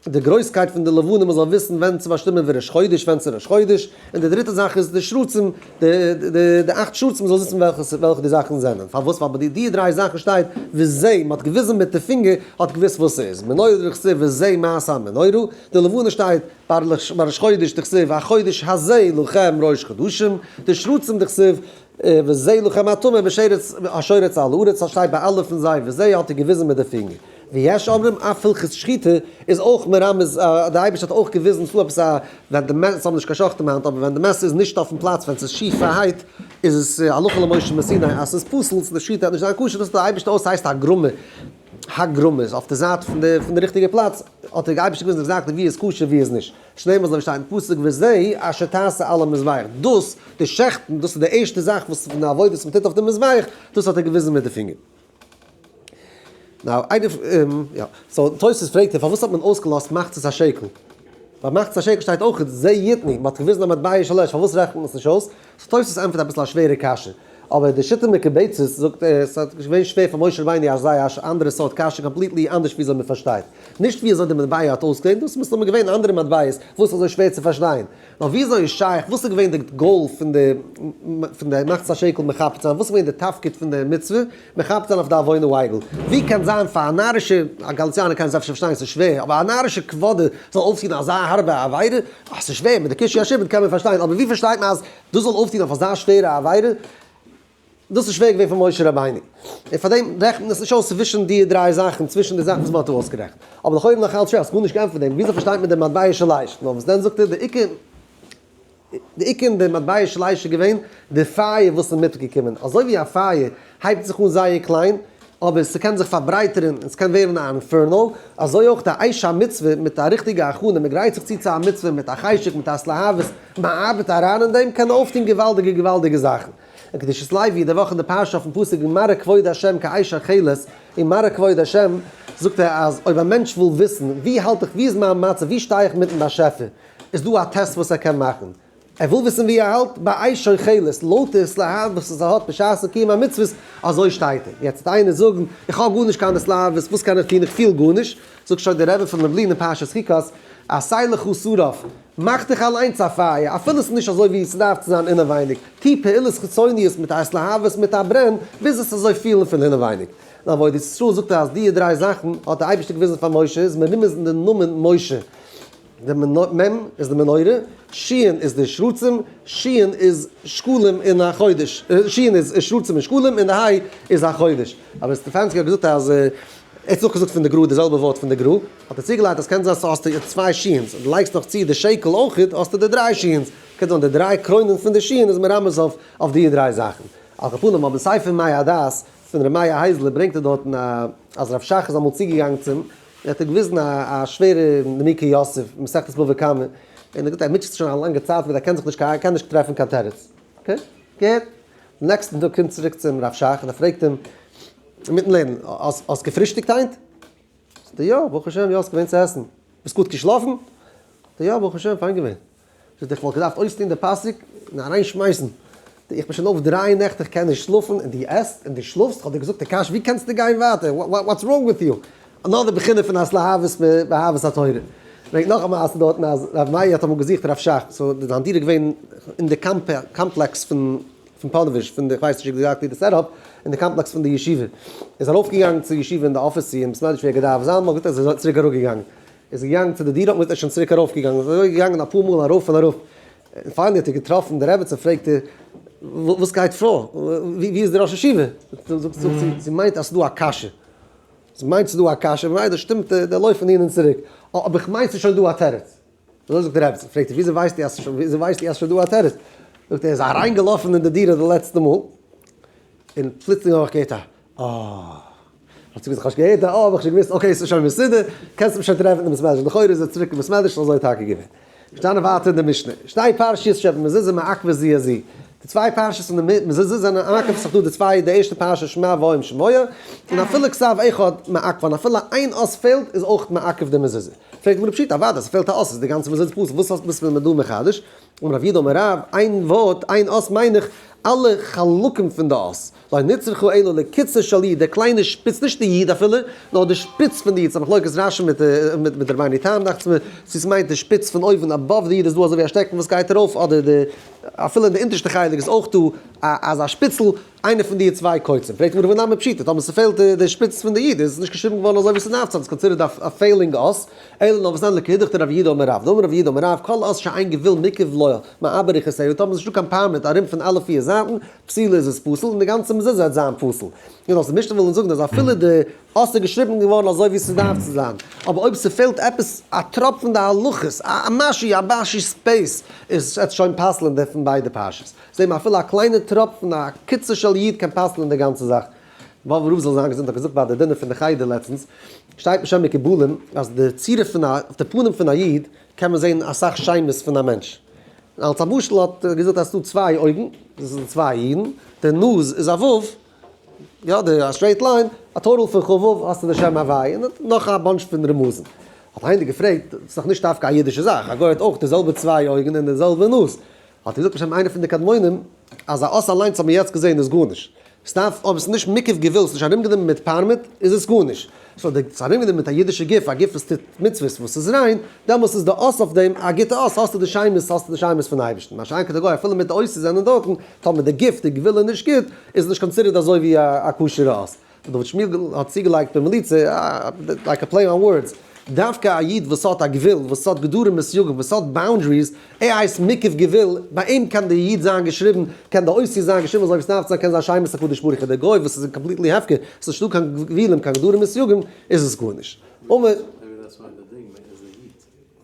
די גרויסקייט פון די לבנה מען זאל וויסן ווען צו באשטימען ווי ראש חודש ווען צו ראש חודש, און די דריטע זאך איז די שרצים, די אכט שרצים מען זאל וויסן וועלכע די זאכן זענען, פארוואס ווייל ביי די דריי זאכן שטייט וזה, מען האט געוויזן מיט די פינגער האט געוויסט וואס ס'איז, מנורה דכתיב וזה מעשה המנורה, די לבנה שטייט ביי ראש חודש דכתיב החודש הזה לכם ראש חדשים, די שרצים דכתיב וזה לכם הטמא בשרץ השורץ על הארץ, שטייט ביי אלע פון זיי וזה האט ער געוויזן מיט די פינגער. ויש אומרים אף הלכות שחיטה איז אויך מרמז די אייבערשטער האט אויך געוויזן ס'דא עפעס א ווען די מעסער האבן נישט קיין שוחטים היינט אבער ווען די מעסער איז נישט אויפן פלאץ ווען ס'איז שיפערהייט איז עס הלכה למשה מסיני אז ס'איז פסול די שחיטה וועט נישט זיין כשר דאס האט די אייבערשטער אויס ס'הייסט הגרמה הגרמה איז אויף די זייט פון די פון די ריכטיגע פלאץ האט די אייבערשטער געוויזן exactly ווי איז כשר ווי איז נישט שנאמר אזוי ווי שטייט אין פסוק וזה אשר תעשה על המזבח דאס די שעכטן דאס איז די ערשטע זאך וואס פון די עבודות וואס מ'טוט אויף די מזבח דאס האט ער געוויזן מיט די פינגער. now, איינער, יא, so תוס' פרעגט ער פארוואס האט מען אויסגעלאזט מחצית השקל? ביי מחצית השקל שטייט אויך זה יתנו, מען האט געוויזן א מטבע של אש, פארוואס רעכנט מען עס נישט אויס? so תוס' ענטפערט אביסל א שווערע קשיא, אבער די שיטה מקובצת זאגט ער, עס האט געווען שווער פאר משה רבינו אזא אנדערע סארט קשיא completely אנדערש ווי אזוי מען פארשטייט, נישט ווי אזוי די מטבע האט אויסגעזען, דאס איז מסתמא געווען אנדערע מטבעות וואס איז אזוי שווער צו פארשטיין. נאר וויאזוי איז שייך, וואס איז געווען די goal פון די פון די מחצית השקל מכפר צו זיין, וואס איז געווען די תפקיד פון די מצוה מכפר צו זיין אויף די עוון העגל, ווי קען זיין פאר א נארישע, א גאליציאנער קען עס אפשר פארשטיין ס'איז שווער, אבער א נארישע קוואדער זאל אויפטון אזא הארבע עבירה, אה ס'איז שווער, מיט די קושי השעבוד קען מען פארשטיין, אבער ווי פארשטייט מען אז דאס זאל אויפטון אויף אזא שווערע עבירה? דאס איז שווער געווען פאר משה רבינו, און פאר דעם רעכנט מען עס נישט אויס צווישן די דריי זאכן, צווישן די זאכן וואס מען האט דא אויסגערעכנט. אבער לכאורה נאך אלץ שווער, האסט גארנישט געענטפערט דעם, וויאזוי פארשטייט מען די מטבע של אש? נאר וואס דען זאגט ער, די עיקר, די עיקר אין די מטבע של אש איז געווען די פייער וואס איז מיטגעקומען, אזוי ווי א פייער הייבט זיך אן זייער קליין, אבער ס'קען זיך פארברייטערן און ס'קען ווערן א inferno, אזוי אויך די אש המצוה מיט א ריכטיגע הכנה, מ'גרייט זיך צו צו א מצוה מיט א חשק, מיט א התלהבות, מ'ארבעט אריין אין דעם, קען אויפטון געוואלדיגע געוואלדיגע זאכן. אין קדושת לוי די וואך אין די פרשה אויפן פסוק ומראה כבוד השם כאש אוכלת, און מראה כבוד השם זאגט ער אז אויב א מענטש וויל וויסן ווי האלט איך ווי איז מיין מצב ווי שטיי איך מיטן באשעפער איז דא א test וואס ער קען מאכן. ער וויל וויסן ווי ער האלט ביי אש אוכלת, לויט די התלהבות וואס ער האט בשעת'ן קיום המצוות, אזוי שטייט ער. יעצט וועט איינער זאגן, איך האב גארנישט קיין התלהבות, וואס קען איך טון, איך פיל גארנישט. זאגט שוין דער רבי פון לובלין אין פרשת חוקת, עשה לך שרף, מאך דיך אליינס א פייער, אפילו עס איז נישט אזוי ווי עס דארף צו זיין אינעווייניג, טו פעולות חיצוניות מיט א התלהבות, מיט א ברען, ביז עס אזוי פילן פון אינעווייניג. אין עבודת ישראל זאגט ער אז די דריי זאכן האט דער אייבערשטער געוויזן פאר משה, איז מרומז אין די נאמען משה. די מ' איז די מנורה, שין איז די שרצים, שין איז שקלים אין א חודש, שין איז שרצים און שקלים און די ה' איז א חודש. אבער סטעפאנסקי האט געזאגט אז, ער האט נאכגעזאגט פון די גרא די זעלבע ווארט פון די גרא, האט ער צוגעלייגט אז קען זיין סאו האסטו צוויי שין'ס און דו לייגסט נאך צו די שקל אויכעט האסטו די דריי שין'ס, קען זיין די דריי קרוינען פון די שין איז מרמז אויף אויף די דריי זאכן. על כל פנים אבער ספר מי הדעת פון ר' מאיר הייזלער ברענגט ער דארטן אז רב שך איז אמאל צוגעגאנגען צום ער האט אים געוויזן א שווערע נימוקי יוסף, מסכת בבא קמא, און ער האט געזאגט ער מוטשעט זיך שוין א לאנגע צייט מיט ער קען זיך נישט ער קען נישט טרעפן קיין תירוץ. okay, געהערט. נעקסטן טאג קומט צוריק צום רב שך און ער פרעגט אים אינמיטן לערנען, האסט געפרישטיגט היינט? זאגט ער, יא, ברוך השם, יא, ס'איז געווען צו עסן. ביסט גוט געשלאפן? זאגט ער, יא, ברוך השם, פיין געווען. זאגט ער, איך וואלט געדארפט אויסטון די פאסיק און אריינשמייסן. איך בין שוין אויף דריי נעכט, איך קען נישט שלאפן, און דו עסט און דו שלאפסט, איך האב דיר געזאגט די קשיא, ווי קענסטו גיין ווייטער, what's wrong with you? אנאדער בחינה פון התלהבות באהבת התורה. ברענגט נאך א מעשה דארטן אז ר' מאיר האט אמאל געזוכט רב שך, so זיין דירה איז געווען אין די complex פון פאנאוויזש, פון די, איך ווייס נישט exactly די setup, אין די קאמפלעקס פון די ישיבה. איז ארויפגעגאנגען צו ישיבה אין די אפיס צו אין בית מדרש ווי ער געדארפט זיין, מ'האט געזאגט אז ער איז צוריק אראפגעגאנגען. איז געגאנגען צו די דירה האט מען געזאגט ער איז שוין צוריק ארויפגעגאנגען, איז אזוי געגאנגען אפאר מאל ארויף און אראפ, און finally האט ער געטראפן די רעבעצין, פרעגט ער וואס גייט פאר, ווי איז די ראש ישיבה? זאגט זי, זי מיינט אז ס'איז דא א קשיא, זי מיינט ס'איז דא א קשיא, ממילא שטימט די לויפן אהין און צוריק, אבער איך מיין ס'איז שוין דא א תירוץ. אזוי זאגט די רעבעצין, פרעגט ער וויאזוי ווייסטו אז וויאזוי ווייסטו אז ס'איז שוין דא א תירוץ? זאגט ער, ער איז אריינגעלאפן אין די דירה די לעצטע מאל, און פלוצלינג האב איך געהערט א אה. האט זי געזאגט, כ'האב שוין געהערט א אה, האב איך שוין געוואוסט, okay ס'איז שוין מסודר, קענסט אים שוין טרעפן אין בית מדרש, לכאורה איז ער צוריק אין בית מדרש, אזוי טאקע געווען. געשטאנען ווייטער אין די משנה, שתי פרשיות שבמזוזה מעכבות זו את זו, די צוויי פרשיות פון די מזוזה זענען מעכב, ס'איז דא די צוויי, די ערשטע פרשה שמע והיה אם שמוע, און אפילו כתב אחד מעכבן, אפילו איין אות פעלט איז אויך מעכב די מזוזה. פרעגט די גמרא פשיטא, אוודאי אז ס'פעלט א אות איז די גאנצע מזוזה פסול, וואס האסט ביסט מיר דא מחדש? אמר רב יהודה אמר רב, איין ווארט, איין אות מיין איך אלע חלקים פון די אות, לא נצרכו אלא לקוצו של יוד, די קליינע שפיץ, נישט די יוד אפילו, נאר די שפיץ פון די יוד, ס'איז א מחלוקת רשי מיט מיט רבינו תם דאכט זיך מיר, צו ס'מיינט די שפיץ פון אויבן above די יוד איז דא אזוי ווי א שטעקן וואס גייט ארויף אדער די אפילו אין די אונטערשטע חלק איז אויך דא א אזא שפיצל, איינע פון די צוויי קוצים. פרעגט די גמרא והא נמי פשיטא, טאמער ס'פעלט די שפיץ פון די יוד איז עס נישט געשריבן געווארן אזוי ווי ס'דארף צו זיין, ס'איז considered א failing אות, אלא נאר וואס דען לכדאידך דרב יהודה אמר רב, דאמר רב יהודה אמר רב, כל אות שאין גבול מוקף לה מארבע רוחותיה, טאמער ס'איז נישטא קיין פארמעט ארום פון אלע פיר זייטן, פסולה איז עס פסול און די גאנצע מזוזה וועט זיין פסול. און אויך די משנה וויל אונז זאגן אז אפילו די אות איז געשריבן געווארן אזוי ווי ס'דארף צו זיין, אבער אויב ס'פעלט עפעס א טראפ פון די הלכות, א משהו, א משהו space, איז עס שוין פסל'ען די פון ביידע פרשות. זעהט מען אפילו א קליינע טראפ פון א קוצו של יוד קען פסל'ען די גאנצע זאך. באבובער רב זאל זיין געזונט האט געזאגט ביי די דינער פון די חדר לעצטנס, שטייט בשם מקובלים אז די צורה פון א, אויף די פנים פון א איד קען מען זעהן אסאך שמות פון א מענטש. אלס א משל האט ער געזאגט אז ס'דא צוויי אויגן, דאס זענען צוויי אידן, די נאז איז א ו', יא די א straight line, א total פון כ"ו האסטו די שם הווי', און נאך א bunch פון רמזים. האט איינער געפרעגט, ס'איז דאך נישט דווקא א אידישע זאך, א גוי האט אויך די זעלבע צוויי אויגן און די זעלבע נאז, האט ער געזאגט בשם איינער פון די קדמונים, אז א אות אליינס האט מען יעצט געזען איז גארנישט. ס'דארף, אויב עס איז נישט מוקף גבול, ס'איז נישט ארומגענומען מיט פארמעט, איז עס גארנישט. so די ס'איז ארומגענומען מיט א אידישע גוף, א גוף וואס טוט מצוות, וואס איז ריין, דעמאלס איז די אות אויף דעם א גוטע אות, האסטו די שמות, האסטו די שמות פון אייבערשטן. מה שאין כן די גוי, אפילו מיט די אותיות זענען דארטן, טאמער די גוף, די גבול איז נישט גוט, איז עס נישט considered אזוי ווי א כשר'ע אות. דוד שמואל האט צוגעלייגט במליצה, like a play on words, דווקא א איד וואס האט א גבול, וואס האט גדרים וסייגים, וואס האט boundaries, ער הייסט מוקף גבול, ביי אים קען די יוד זיין געשריבן, קען די אותיות זיין געשריבן אזוי ווי ס'דארף צו זיין, קען זיין שמות הקדוש ברוך הוא, דער גוי וואס איז completely הפקר, ס'איז נישטא קיין גבולים, קיין גדרים וסייגים, איז עס גארנישט. אמער.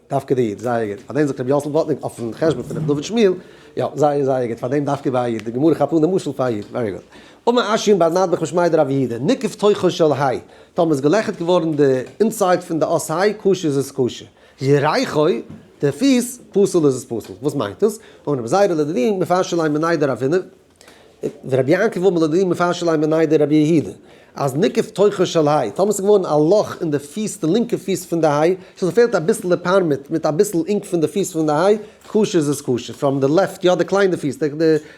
דווקא די איד, זייער גוט. פאר דעם זאגט רבי יאסל בלאטניק אויפן חשבון פון רבי דוד שמואל, יא, זייער זייער גוט, פאר דעם דווקא ביי א איד, די גמרא כאפט אן די משל פאר א איד, very good. אמר אשי'ן בר נדבך משמיה דרב יהודה, ניקב תוכו של היי, טאמער איז געלעכערט געווארן די inside פון די אות היי, כשר איז עס כשר. ירכו, די פיס, פסול איז עס פסול. וואס מיינט דאס? אמר רבי זירא לדידי, מפרשא לי מיניה דרבינא. ורבי יעקב אמר לדידי מפרשא לי מיניה דרבי יהודה, אז ניקף תוכו של היי, טאמער ס'איז געווארן א לאך אין די פיס, די לינקע פיס פון די היי, סאו ס'פעלט אביסל די פארמעט מיט אביסל ink פון די פיס פון די היי, כשר איז עס כשר, from די left, יא די קליינע פיס, די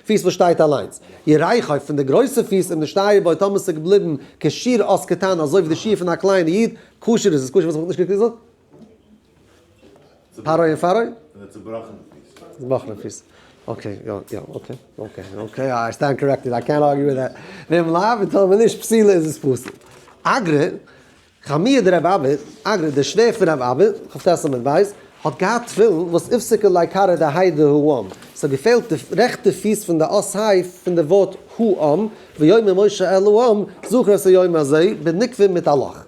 פיס וואס שטייט אליינס. ירכו פון די גרויסע פיס אם נשתייר בו, טאמער ס'איז געבליבן כשיעור אות קטן אזוי ווי די שיעור פון א קליינע יוד, כשר איז עס כשר, וואס האב איך נישט געזאגט? פרעה און פרעה? פון די צובראכענע פיס. צובראכענע פיס. okay, יא, יא, okay, okay, okay, I stand corrected, I קענט ארגיו וויט דעט. ואם לאו, און טאמער נישט פסולה איז עס פסול. אגרא, חמיה דרב אבא, אגרא, דער שווער פון רב אבא, כ"ט עמוד ב', האט געהאט תפילין וואס איפסיקו ליה כרעא דהאי דהעם. ס'האט געפעלט די רעכטע פיס פון די אות היי פון די ווארט העם, ויאמר משה אל העם, זכור את היום הזה, בנקבה מיט א לאך.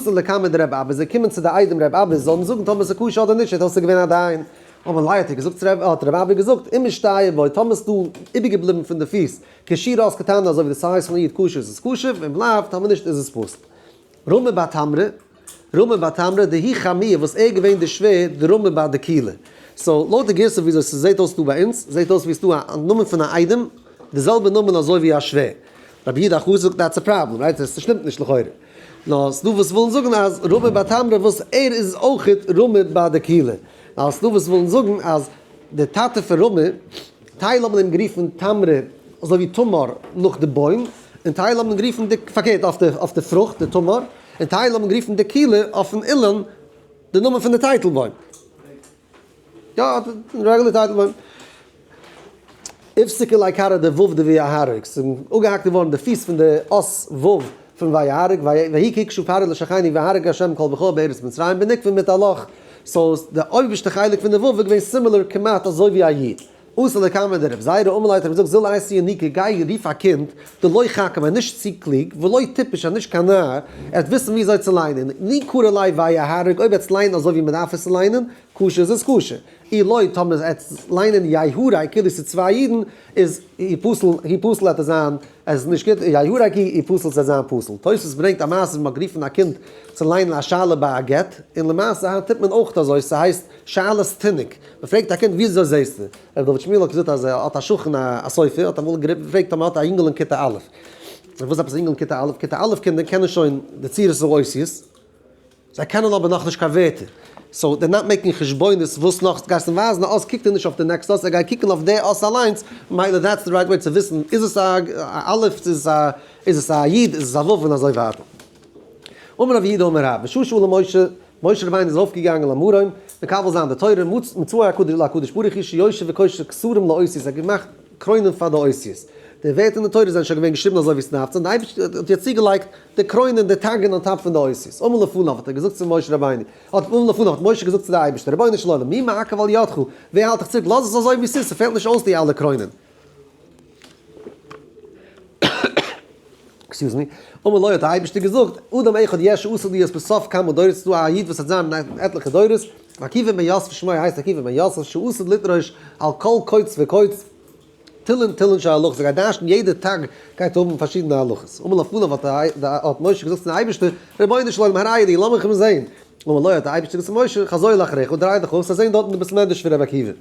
אתו לקמיה דרב אבא, זיי קומען צו די איידעם רב אבא, זאל אים זאגן טאמער ס'איז כשר אדער נישט, ער האט עוסק געווען א דיין. אמר ליה האט ער געזאגט צו רב, האט רב אבא געזאגט, אם נשתייר בו, טאמער ס'איז דא איבערגעבליבן פון די פיס, כשיעור אות קטנה אזוי ווי די size פון א יוד כשר איז עס כשר, ואם לאו, טאמער נישט איז עס פסול. רמי בר תמרה, רמי בר תמרה, דהוא חמיה וואס ער איז געווען די שווער דרמי בר דיקולא. so לויט די גירסא וויאזוי ס'זעט אויס דא ביי אונז, זעט אויס ווי ס'דא א נאמען פון א איידעם, די זעלבע נאמען אזוי ווי א שווער. רבי יהודה החסיד זאגט that's a problem, right? עס שטימט נישט לכאורה. נאר ס'דא וואס ווילן זאגן אז רמי בר תמרה וואס ער איז אויכעט רמי בר דיקולא. נאר ס'דא וואס ווילן זאגן אז די טאטע פון רמי, טייל האבן אים גערופן תמרה אזוי ווי תמר נאך די בוים, און טייל האבן גערופן די, פארקערט אויף די פרוכט די תמר, און טייל האבן גערופן דיקולא אויפן אילן די נאמען פון די טייטל בוים. יא, רעגולער טייטל בוים. איפסיקו ליה כרעא דו' דויהרג, ס'איז אפגעהאקט געווארן די פיס פון די אות ו' פון ויהרג, ויהי כי הקשה פרעה לשחני ויהרג ה' כל בכור בארץ מצרים בנקבה מיט א לאך, so די אויבערשטע חלק פון די ו' איז געווען similar כמעט אזוי ווי א י'. אתא לקמיה דרבי זירא אמר ליה האט ער געזאגט זיל אייתי ינוקא גיי רוף א קינד דלא חכים א נישט צו קלוג ולא טיפש א נישט קיין נאר ער וועט וויסן ווי אזוי צו ליינען אי קרי ליה ויהרג אויב עטס ליינען אזוי ווי מען דארף עס צו ליינען כשר איז עס כשר אי לא טאמער עטס ליינען יהרג כאילו ס'איז צוויי אידן איז יפסל יפסל עט עס זיין עס איז נישט גוט יהרג יפסל ס'עט זיין פסול תוספות ברענגט א מעשה ווי מ'האט גערופן א קינד צו ליינען א שאלה ביי א גט און למעשה היינט טוט מען אויך אזוי ס'הייסט שאלת תינוק מ'פרעגט א קינד וויאזוי זעסטו? ר' דוד שמואל האט געזאגט אז ער האט א שכן א סופר האט אמאל געפרעגט אויב מ'האט א יונגעל אין כיתה א'. וואס עפעס א יונגעל אין כיתה א'? כיתה א' קינדער קענען שוין די צורות האותיות, זיי קענען אבער נאכנישט קיין ווערטער, so they're not making חשבונות וואס נאך, גייסט אים ווייזן א אות קוקט ער נישט אויף די next אות, ער גייט קוקן אויף די אות אליינס, מילא that's the right way צו וויסן איז עס א א', איז עס א איז עס א י', איז עס א ו' און אזוי ווייטער. אמר רב יהודה אמר רב, בשעה שעלה משה, משה רבינו איז ארויפגעגאנגען למרום, מקבל זיין די תורה, מצאו הקדוש להקדוש ברוך הוא שיושב וקושר כתרים לאותיות, ער האט געמאכט קרוינען פאר די אותיות. די ווערטער אין די תורה זענען שוין געווען געשריבן אזוי ווי עס דארף צו זיין, די אייבערשטער האט יעצט צוגעלייגט די קרוינען, די תגין on top פון די אותיות. אמר לפניו האט ער געזאגט צו משה רבינו, האט אמר לפניו האט משה געזאגט צו די אייבערשטער, רבונו של עולם, מי מעכב על ידך, ווער האלט דיך צוריק, לאז עס אזוי ווי עס איז, ס'פעלט נישט אויס די אלע קרוינען. excuse me, אמר לו האט דער אייבערשטער געזאגט, אדם אחד יש שעתיד להיות בסוף כמה דורות, ס'איז דא א איד וואס וועט זיין אין עטליכע דורות, עקיבא בן יוסף שמו הייסט עקיבא בן יוסף, שעתיד לדרוש על כל קוץ וקוץ, תילין תילין של הלכות, ער גייט דרש'ן יעדע תג גייט האבן פארשידענע הלכות, אמר לפניו האט משה געזאגט צום אייבערשטער, רבונו של עולם הראהו לי, לאמיך אים זען, אמר לו האט דער אייבערשטער געזאגט צו משה, חזור לאחריך, דריי דיך אויס, וועסט זען דארטן די בית מדרש פון רבי עקיבא.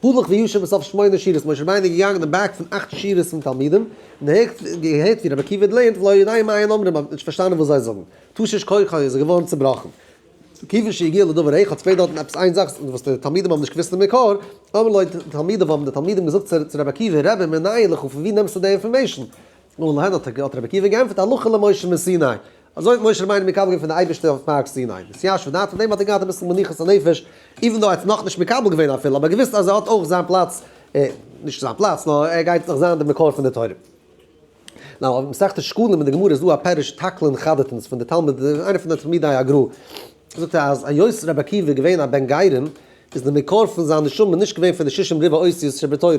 הלך וישב בסוף שמונה שורות, משה רבינו איז געגאנגען אין back פון אכט שורות פון תלמידים, און ער האט געהערט ווי רבי עקיבא לערנט, ולא ידע מה הן אומרים, האט נישט פארשטאנען וואס זיי זאגן, תשש כוחו איז ער געווארן צעבראכן. כיוון שהגיע לדבר אחד, ס'פעלט דארטן עפעס איין זאך וואס די תלמידים האבן נישט געוואוסט די מקור, אמרו לו תלמידיו האבן די תלמידים געזאגט צו רבי עקיבא, רבי מנין לך, פון ווי נעמסטו די information? אמר להן האט רבי עקיבא געענטפערט הלכה למשה מסיני, אזוי האט משה רבינו מקבל געווען פון די אייבערשטער אויף בארג סיני, נתיישב דעתו, פון דעם האט ער געהאט אביסל מנוחת הנפש, even though ער האט עס נאכנישט מקבל געווען אפילו, אבער געוואוסט אז ער האט אויך זיין פלאץ, נישט זיין פלאץ, נאר ער גייט נאך זיין די מקור פון די תורה. now אויף מסכת שקלים אין די גמרא איז דא א פירוש תקלין חדתין פון די תלמיד, איינער פון די תלמידי הגרא, זאגט ער אז היות רבי עקיבא איז געווען א בן גרים, איז די מקור פון זיין נשמה נישט געווען פון די שישים ריבוא אותיות שבתורה,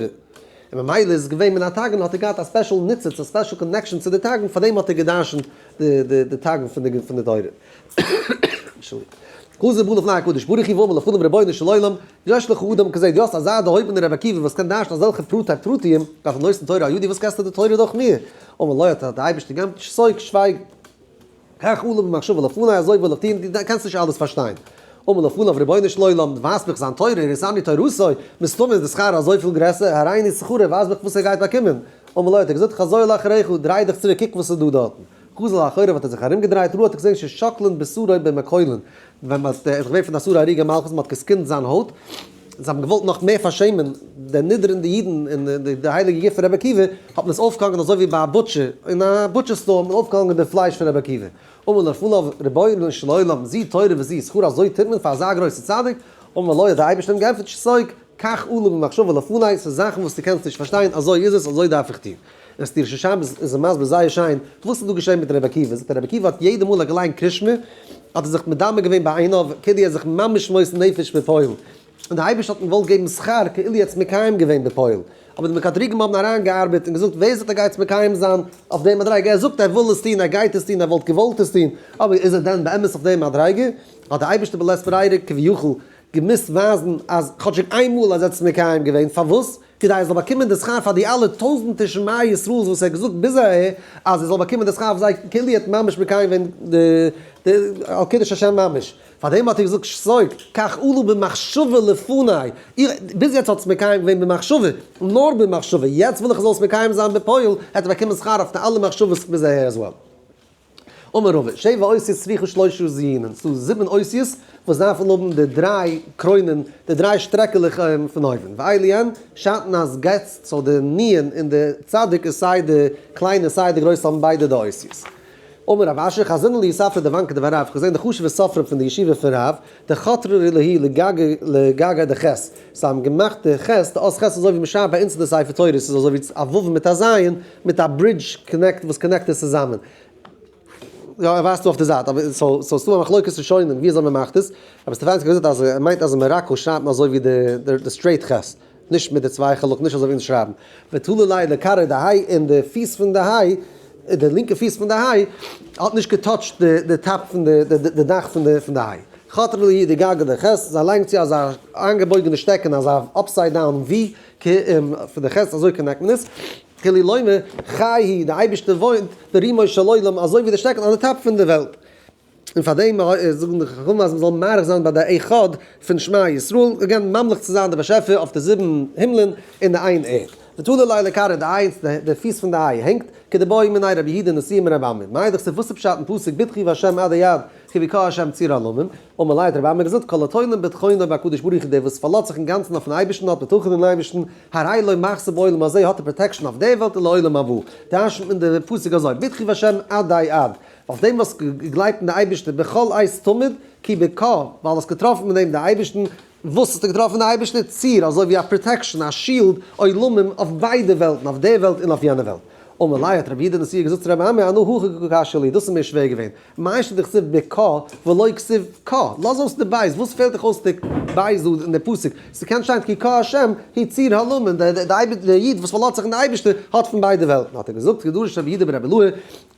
און ממילא איז עס געווען מן התגין האט ער געהאט א special ניצוץ א special connection צו די תגין פארדעם האט ער גע'דרש'נט די תגין פון די תורה. חזר ובא לפני הקדוש ברוך הוא ואמר לפניו רבונו של עולם יש לך אדם כזה דו האסט אזא דערהויבענער רבי עקיבא וואס קען דרש'ן אזעלכע פרטי פרטים, אף נותן תורה על ידי וואס קענסטו די תורה דורך מיר? אמר לו האט דער אייבערשטער געענטפערט שתוק שווייג. כך עלה במחשבה לפני, אזוי וויל איך טון, דו קענסט נישט אלעס פארשטיין. אמר לפניו רבונו של עולם, ווייז מיך זיין תורה, הראתני תורתו, מסתמא איז די שכר אזויפיל גרעסער, הראני שכרו, ווייז מיך וואס ער גייט באקומען. אמר לו האט ער געזאגט חזור לאחריך, דריי דיך צוריק קוק וואס איז דא דארטן. חזר לאחוריו האט ער זיך ארומגעדרייט ראה האט ער געזען ששוקלין בשרו במקולין, ווען מען האט, ער איז געווען פון די עשרה הרוגי מלכות, מען האט געסקינט זיין הויט, זיי האבן געוואלט נאך מער פארשעמען, דערנידערן די אידן און די הייליגע גוף פון רבי עקיבא, האט מען עס אויפגעהאנגען אזוי ווי ביי א butcher, אין א butcher store האט מען אויפגעהאנגען די פלייש פון רבי עקיבא. אמר לפניו רבונו של עולם זו תורה וזו שכרה אזוי טוט מען פאר אזא גרויסע צדיק? אמר לו האט דער אייבערשטער אים געענטפערט שתוק, כך עלה במחשבה לפני, ס'איז זאכן וואס דו קענסט נישט פארשטיין, אזוי איז עס, אזוי דארף איך טון. און סתירה של שבת איז ער מסביר זייער שיין וואס איז דא געשען מיט רבי עקיבא, זאגט ער רבי עקיבא האט יעדע מאל ער געליינט קרישמע האט ער זיך מדמה געווען בעיניו כאילו ער איז זיך ממש מוסר נפש בפועל, און דער אייבערשטער האט אים געוואלט געבן שכר כאילו ער האט עס מקיים געווען בפועל, אבער די מקטריגים האבן אריין געארבעט און געזאגט ווער זאגט ער גייט עס מקיים זיין אויף די מדריגה, ער זאגט ער וויל עס טון ער גייט עס טון ער וואלט געוואלט עס טון, אבער איז ער דען באמת אויף די מדריגה? האט דער אייבערשטער בלית ברירה כביכול געמוזט ווייזן אז כאטשיג איין מאל אז ער האט עס מקיים געווען, פארוואס? כדי ער זאל באקומען די שכר פאר די אלע טויזנטער שמע ישראל'ס וואס ער האט געזאגט ביז אהער, אז ער זאל באקומען די שכר אויף זיי כאילו ער האט ממש מקיים געווען די על קידוש השם ממש. פאר דעם האט ער געזאגט שתוק, כך עלה במחשבה לפני, איך, ביז יעצט האט עס מקיים געווען במחשבה, נאר במחשבה, יעצט וויל איך ער זאל עס מקיים זיין בפועל, העט ער באקומען שכר אויף די אלע מחשבות ביז אהער as well. אמר רבא, שבע אותיות צריכות שלושה זיונין, ס'דא זיבן אותיות וואס דארפן האבן די דריי קרוינען, די דריי שטרעקעלעך פון אויבן, ואלו הן, שעטנז גץ, so די נון און די צדיק איז סיי די קליינע סיי די גרויסע האבן ביידע די אותיות. אמר רב אשי, חזינא להו ספרי דבנכי דבי רב, כ'האב געזען די חשוב'ע סופרים פון די ישיבה פון רב, דחתרו להו לגגא דחית, זיי האבן געמאכט די חית, די אות חית אזוי ווי מ'שרייבט ביי אונז אין די ספר תורה, ס'איז אזוי ווי א ו' מיט א ז', מיט א bridge connect וואס connect עס צוזאמען. יא ער ווייזט דא אויף די זייט, אבער so ס'איז דא א מחלוקת ראשונים ווי אזוי מ'מאכט עס, אבער סטעפאנסקי האט געזאגט אז ער מיינט אז אין מאראקא שרייבט מען אזוי ווי די straight חית, נישט מיט די צוויי חלקים, נישט אזוי ווי אונז שרייבן. ותלו ליה לכרעא דהאי און די פיס פון די היי, די לינקע פיס פון די היי, האט נישט געטאטשט די top פון די די דאך פון די פון די היי. חתרו להו לגגא דחית, זיי לייגן צו אזא איינגעבויגענע שטעקן אזא upside down V פון די חית אזוי connect מען עס. כאילו לומר חי הוא, די אייבערשטער וואוינט ברומו של עולם אזוי ווי די שטעקן אן די top פון די וועלט. און פאר דעם זאגן די חכמים אז מ'זאל מאריך זיין ביי די אחד פון שמע ישראל, again ממליך צו זיין די באשעפער אויף די זיבן הימלען און די איין ערד. ותלי ליה לכרעא דהאי, די פיס פון די היי הענגט, כדבעי מיניה רבי יהודה נשיאה מרבי אמי. מאי דכתיב וואס איז פשט אין פסוק בטחו בהשם עדי עד כי בקה השם צור עולמים? אמר ליה האט רבי אמי געזאגט כל התולה בטחונו בהקדוש ברוך הוא דער וואס פארלאזט זיך אינגאנצן אויפן אייבערשטן האט בטחון אין אייבערשטן, הרי לו מחסה בעולם הזה האט ער protection אויף דער וועלט און לעולם הבא. דרש'נט מען די פסוק אזוי בטחו בהשם עדי עד. אויף דעם וואס געגלייבט אין די אייבערשטער בכל עת תמיד, כי בקה, ווייל האסט געטראפן מיט דעם די אייבערשטן, וואס האסטו געטראפן די אייבערשטער? צור, אזוי ווי א protection, א shield, עולמים, אויף ביידע וועלטן, אויף דער וועלט און אויף יענע וועלט. אמר ליה האט רבי יהודה נשיאה געזאגט צו רבי אמי, אנא הכי קא קשיא לי, דאס איז מיר שווער געווען, מאי שנא דכתיב בקה ולא כתיב קה, לאז אויס די בית, וואס פעלט דיך אויס די בית דא אין די פסוק, ס'קען שטיין כי קה השם הוא צור העולמים, דער איד וואס פארלאזט זיך אין די אייבערשטער האט פון ביידע וועלטן, האט ער געזאגט כדרש רבי יהודה ברבי אלעאי,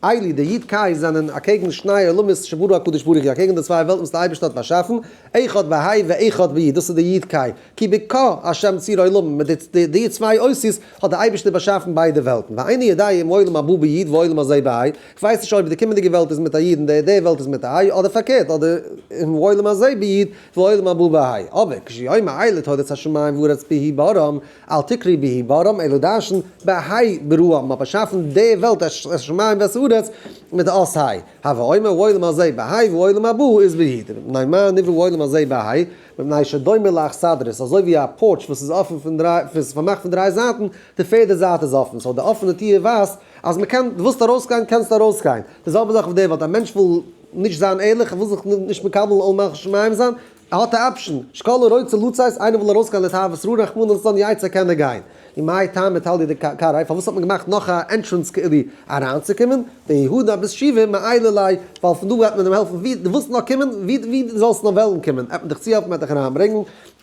אלו די י' קי זענען אקעגן שני עולמות שברא הקדוש ברוך הוא, אקעגן די צוויי וועלטן וואס דער אייבערשטער האט באשאפן, אחד בה' ואחד בי', דאס איז די י' קי, כי בקה השם צור עולמים, מיט די צוויי אותיות האט דער אייבערשטער באשאפן ביידע וועלטן, ואיני יודע אם עולם הבא בי' ועולם הזה בה', איך ווייס נישט אויב די קומענדיגע וועלט איז מיט א י' און די וועלט איז מיט א ה', אדער פארקערט, אדער אם עולם הזה בי' ועולם הבא בה', אבער כשהוא אומר אלה תולדות השמים והארץ בה' בראם, אל תקרי בה' בראם אלא דרשן בה' בראם, מ'האט באשאפן די וועלט את השמים ואת הארץ מיט די אות ה', הוי אומר העולם הזה בה' והעולם הבא איז בי', מפני מה נברא העולם הזה בה', מפני שדומה לאכסדרה, ס'איז אזוי ווי א porch וואס איז אפן פון דריי, וואס איז פארמאכט פון דריי זייטן, די פערדע זייט איז אפן, so די אפענע טיר ווייזט אז מ'קען, דו ווילסט ארויסגיין קענסטו ארויסגיין, די זעלבע זאך אויף די וועלט, א מענטש וויל נישט זיין ערליך, ער וויל זיך נישט מקבל עול מלכות שמים זיין, ער האט א option, שכל הרוצה לצאת, איינער וויל ארויסגיין לתרבות רעה רחמנא לצלן יצא קען ער גיין. ומאי טעמא תליא דכרעיה, פארוואס האט מען געמאכט נאך א entrance כאילו אריינצוקומען, דהא דביז שיבה מעיילי ליה, ווייל פון דא גייט מען אים העלפן ווי דו ווילסט נאר קומען, ווי ווי דו זאלסט נאר וועלן קומען, עט מען דיך צוהעלפן מען עט דיך אריינברענגן,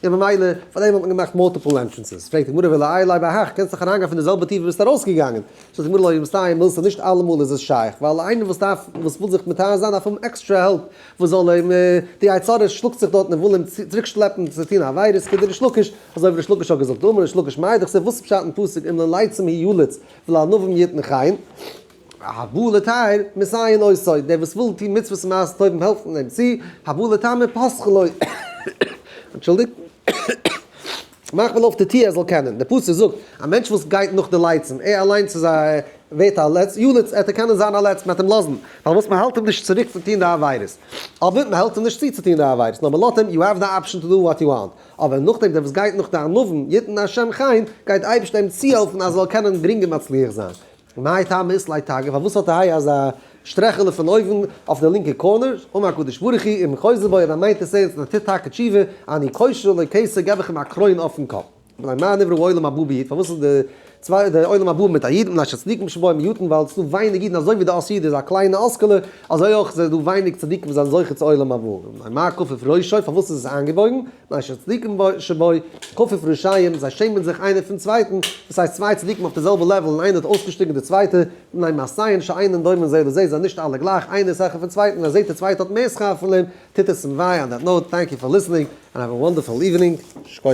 און ממילא פאר דעם האט מען געמאכט multiple entrances. פרעגט די גמרא וליעול ליה בהך, קענסט דאך אריינגיין פון די זעלבע טיר ווי ביסט ארויסגעגאנגען. זאגט די גמרא לא מסתייעא מילתא נישט אלעמאל איז עס שייך, ווייל איינער וואס דארף וואס וויל זיך מטהר זיין דארף האבן extra help וואס זאל אים, די יצר הרע שלאגט זיך דארטן און וויל אים צוריק שלעפן צו טון עבירות כדריש לקיש, אזוי ווי ריש לקיש האט געזאגט, דאמר ריש לקיש מאי דכתיב וואס איז פשט אין פסוק אם ללצים הוא יליץ ולענווים יתן חן, הבא לטהר מסייעין אותו, דער וואס וויל טון מצוות און מעשים טובים העלפט מען אים צו, הבא לטמא פותחין לו, אנטשולדיגט. מאך מען אויף די טיר ער זאל קענען. דער פסוק זאגט, א מענטש וואס גייט נאך די לייצים, ער אליינס איז א ווערט א לץ, יליץ, ער וועט קענען זיין א לץ, מען וועט אים לאזן, פארוואס מען האלט אים נישט צוריק פון טון די עבירות, אבער מען העלפט אים נישט צו צו טון די עבירות, נאר מען לאזט אים, you have the option to do what you want, אבער נאכדעם דער וואס גייט נאך די ענווים, יתן השם חן, גייט די אייבערשטער אים צוהעלפן אז ער זאל קענען גרינגער מצליח זיין. מאי טעמא אית ליה תגא, פארוואס האט די אזא שטרעכעלע פון אויבן אויף די לינקע corner, אמר הקדוש ברוך הוא, אם חוזר בו, אויב ער מיינט עס ערנסט און ער טוט טאקע תשובה, אני קושר לו כתר, געב איך אים א קרוין אויפן קאפ. מפני מה נברא עולם הבא ביו"ד, פארוואס איז די צוויי די עולם הבא מיט א יו"ד, מפני שצדיקים שבו מיעוטין, ווייל עס איז דא ווייניג אידן אזוי ווי די אות יו"ד איז א קליינע אות'קעלע, אזוי אויך איז דא ווייניג צדיקים וואס זענען זוכה צו עולם הבא. מפני מה כפוף ראשו, פארוואס איז עס איינגעבויגן, מפני שצדיקים שבו כפוף ראשיהם, זיי שעמען זיך איינער פון צווייטן, דאס הייסט צוויי צדיקים אויף די זעלבע level און איינער האט אויסגעשטיגן די צווייטע, מפני מעשיהן שאינן דומים זה לזה, זיי זענען נישט אלע גלייך, איינער איז העכער פון צווייטן, ווען ער זעט די צווייטע האט מער שכר פון אים, טוט עס אים וויי, on that note, thank you for listening, and have a wonderful evening. שכוח.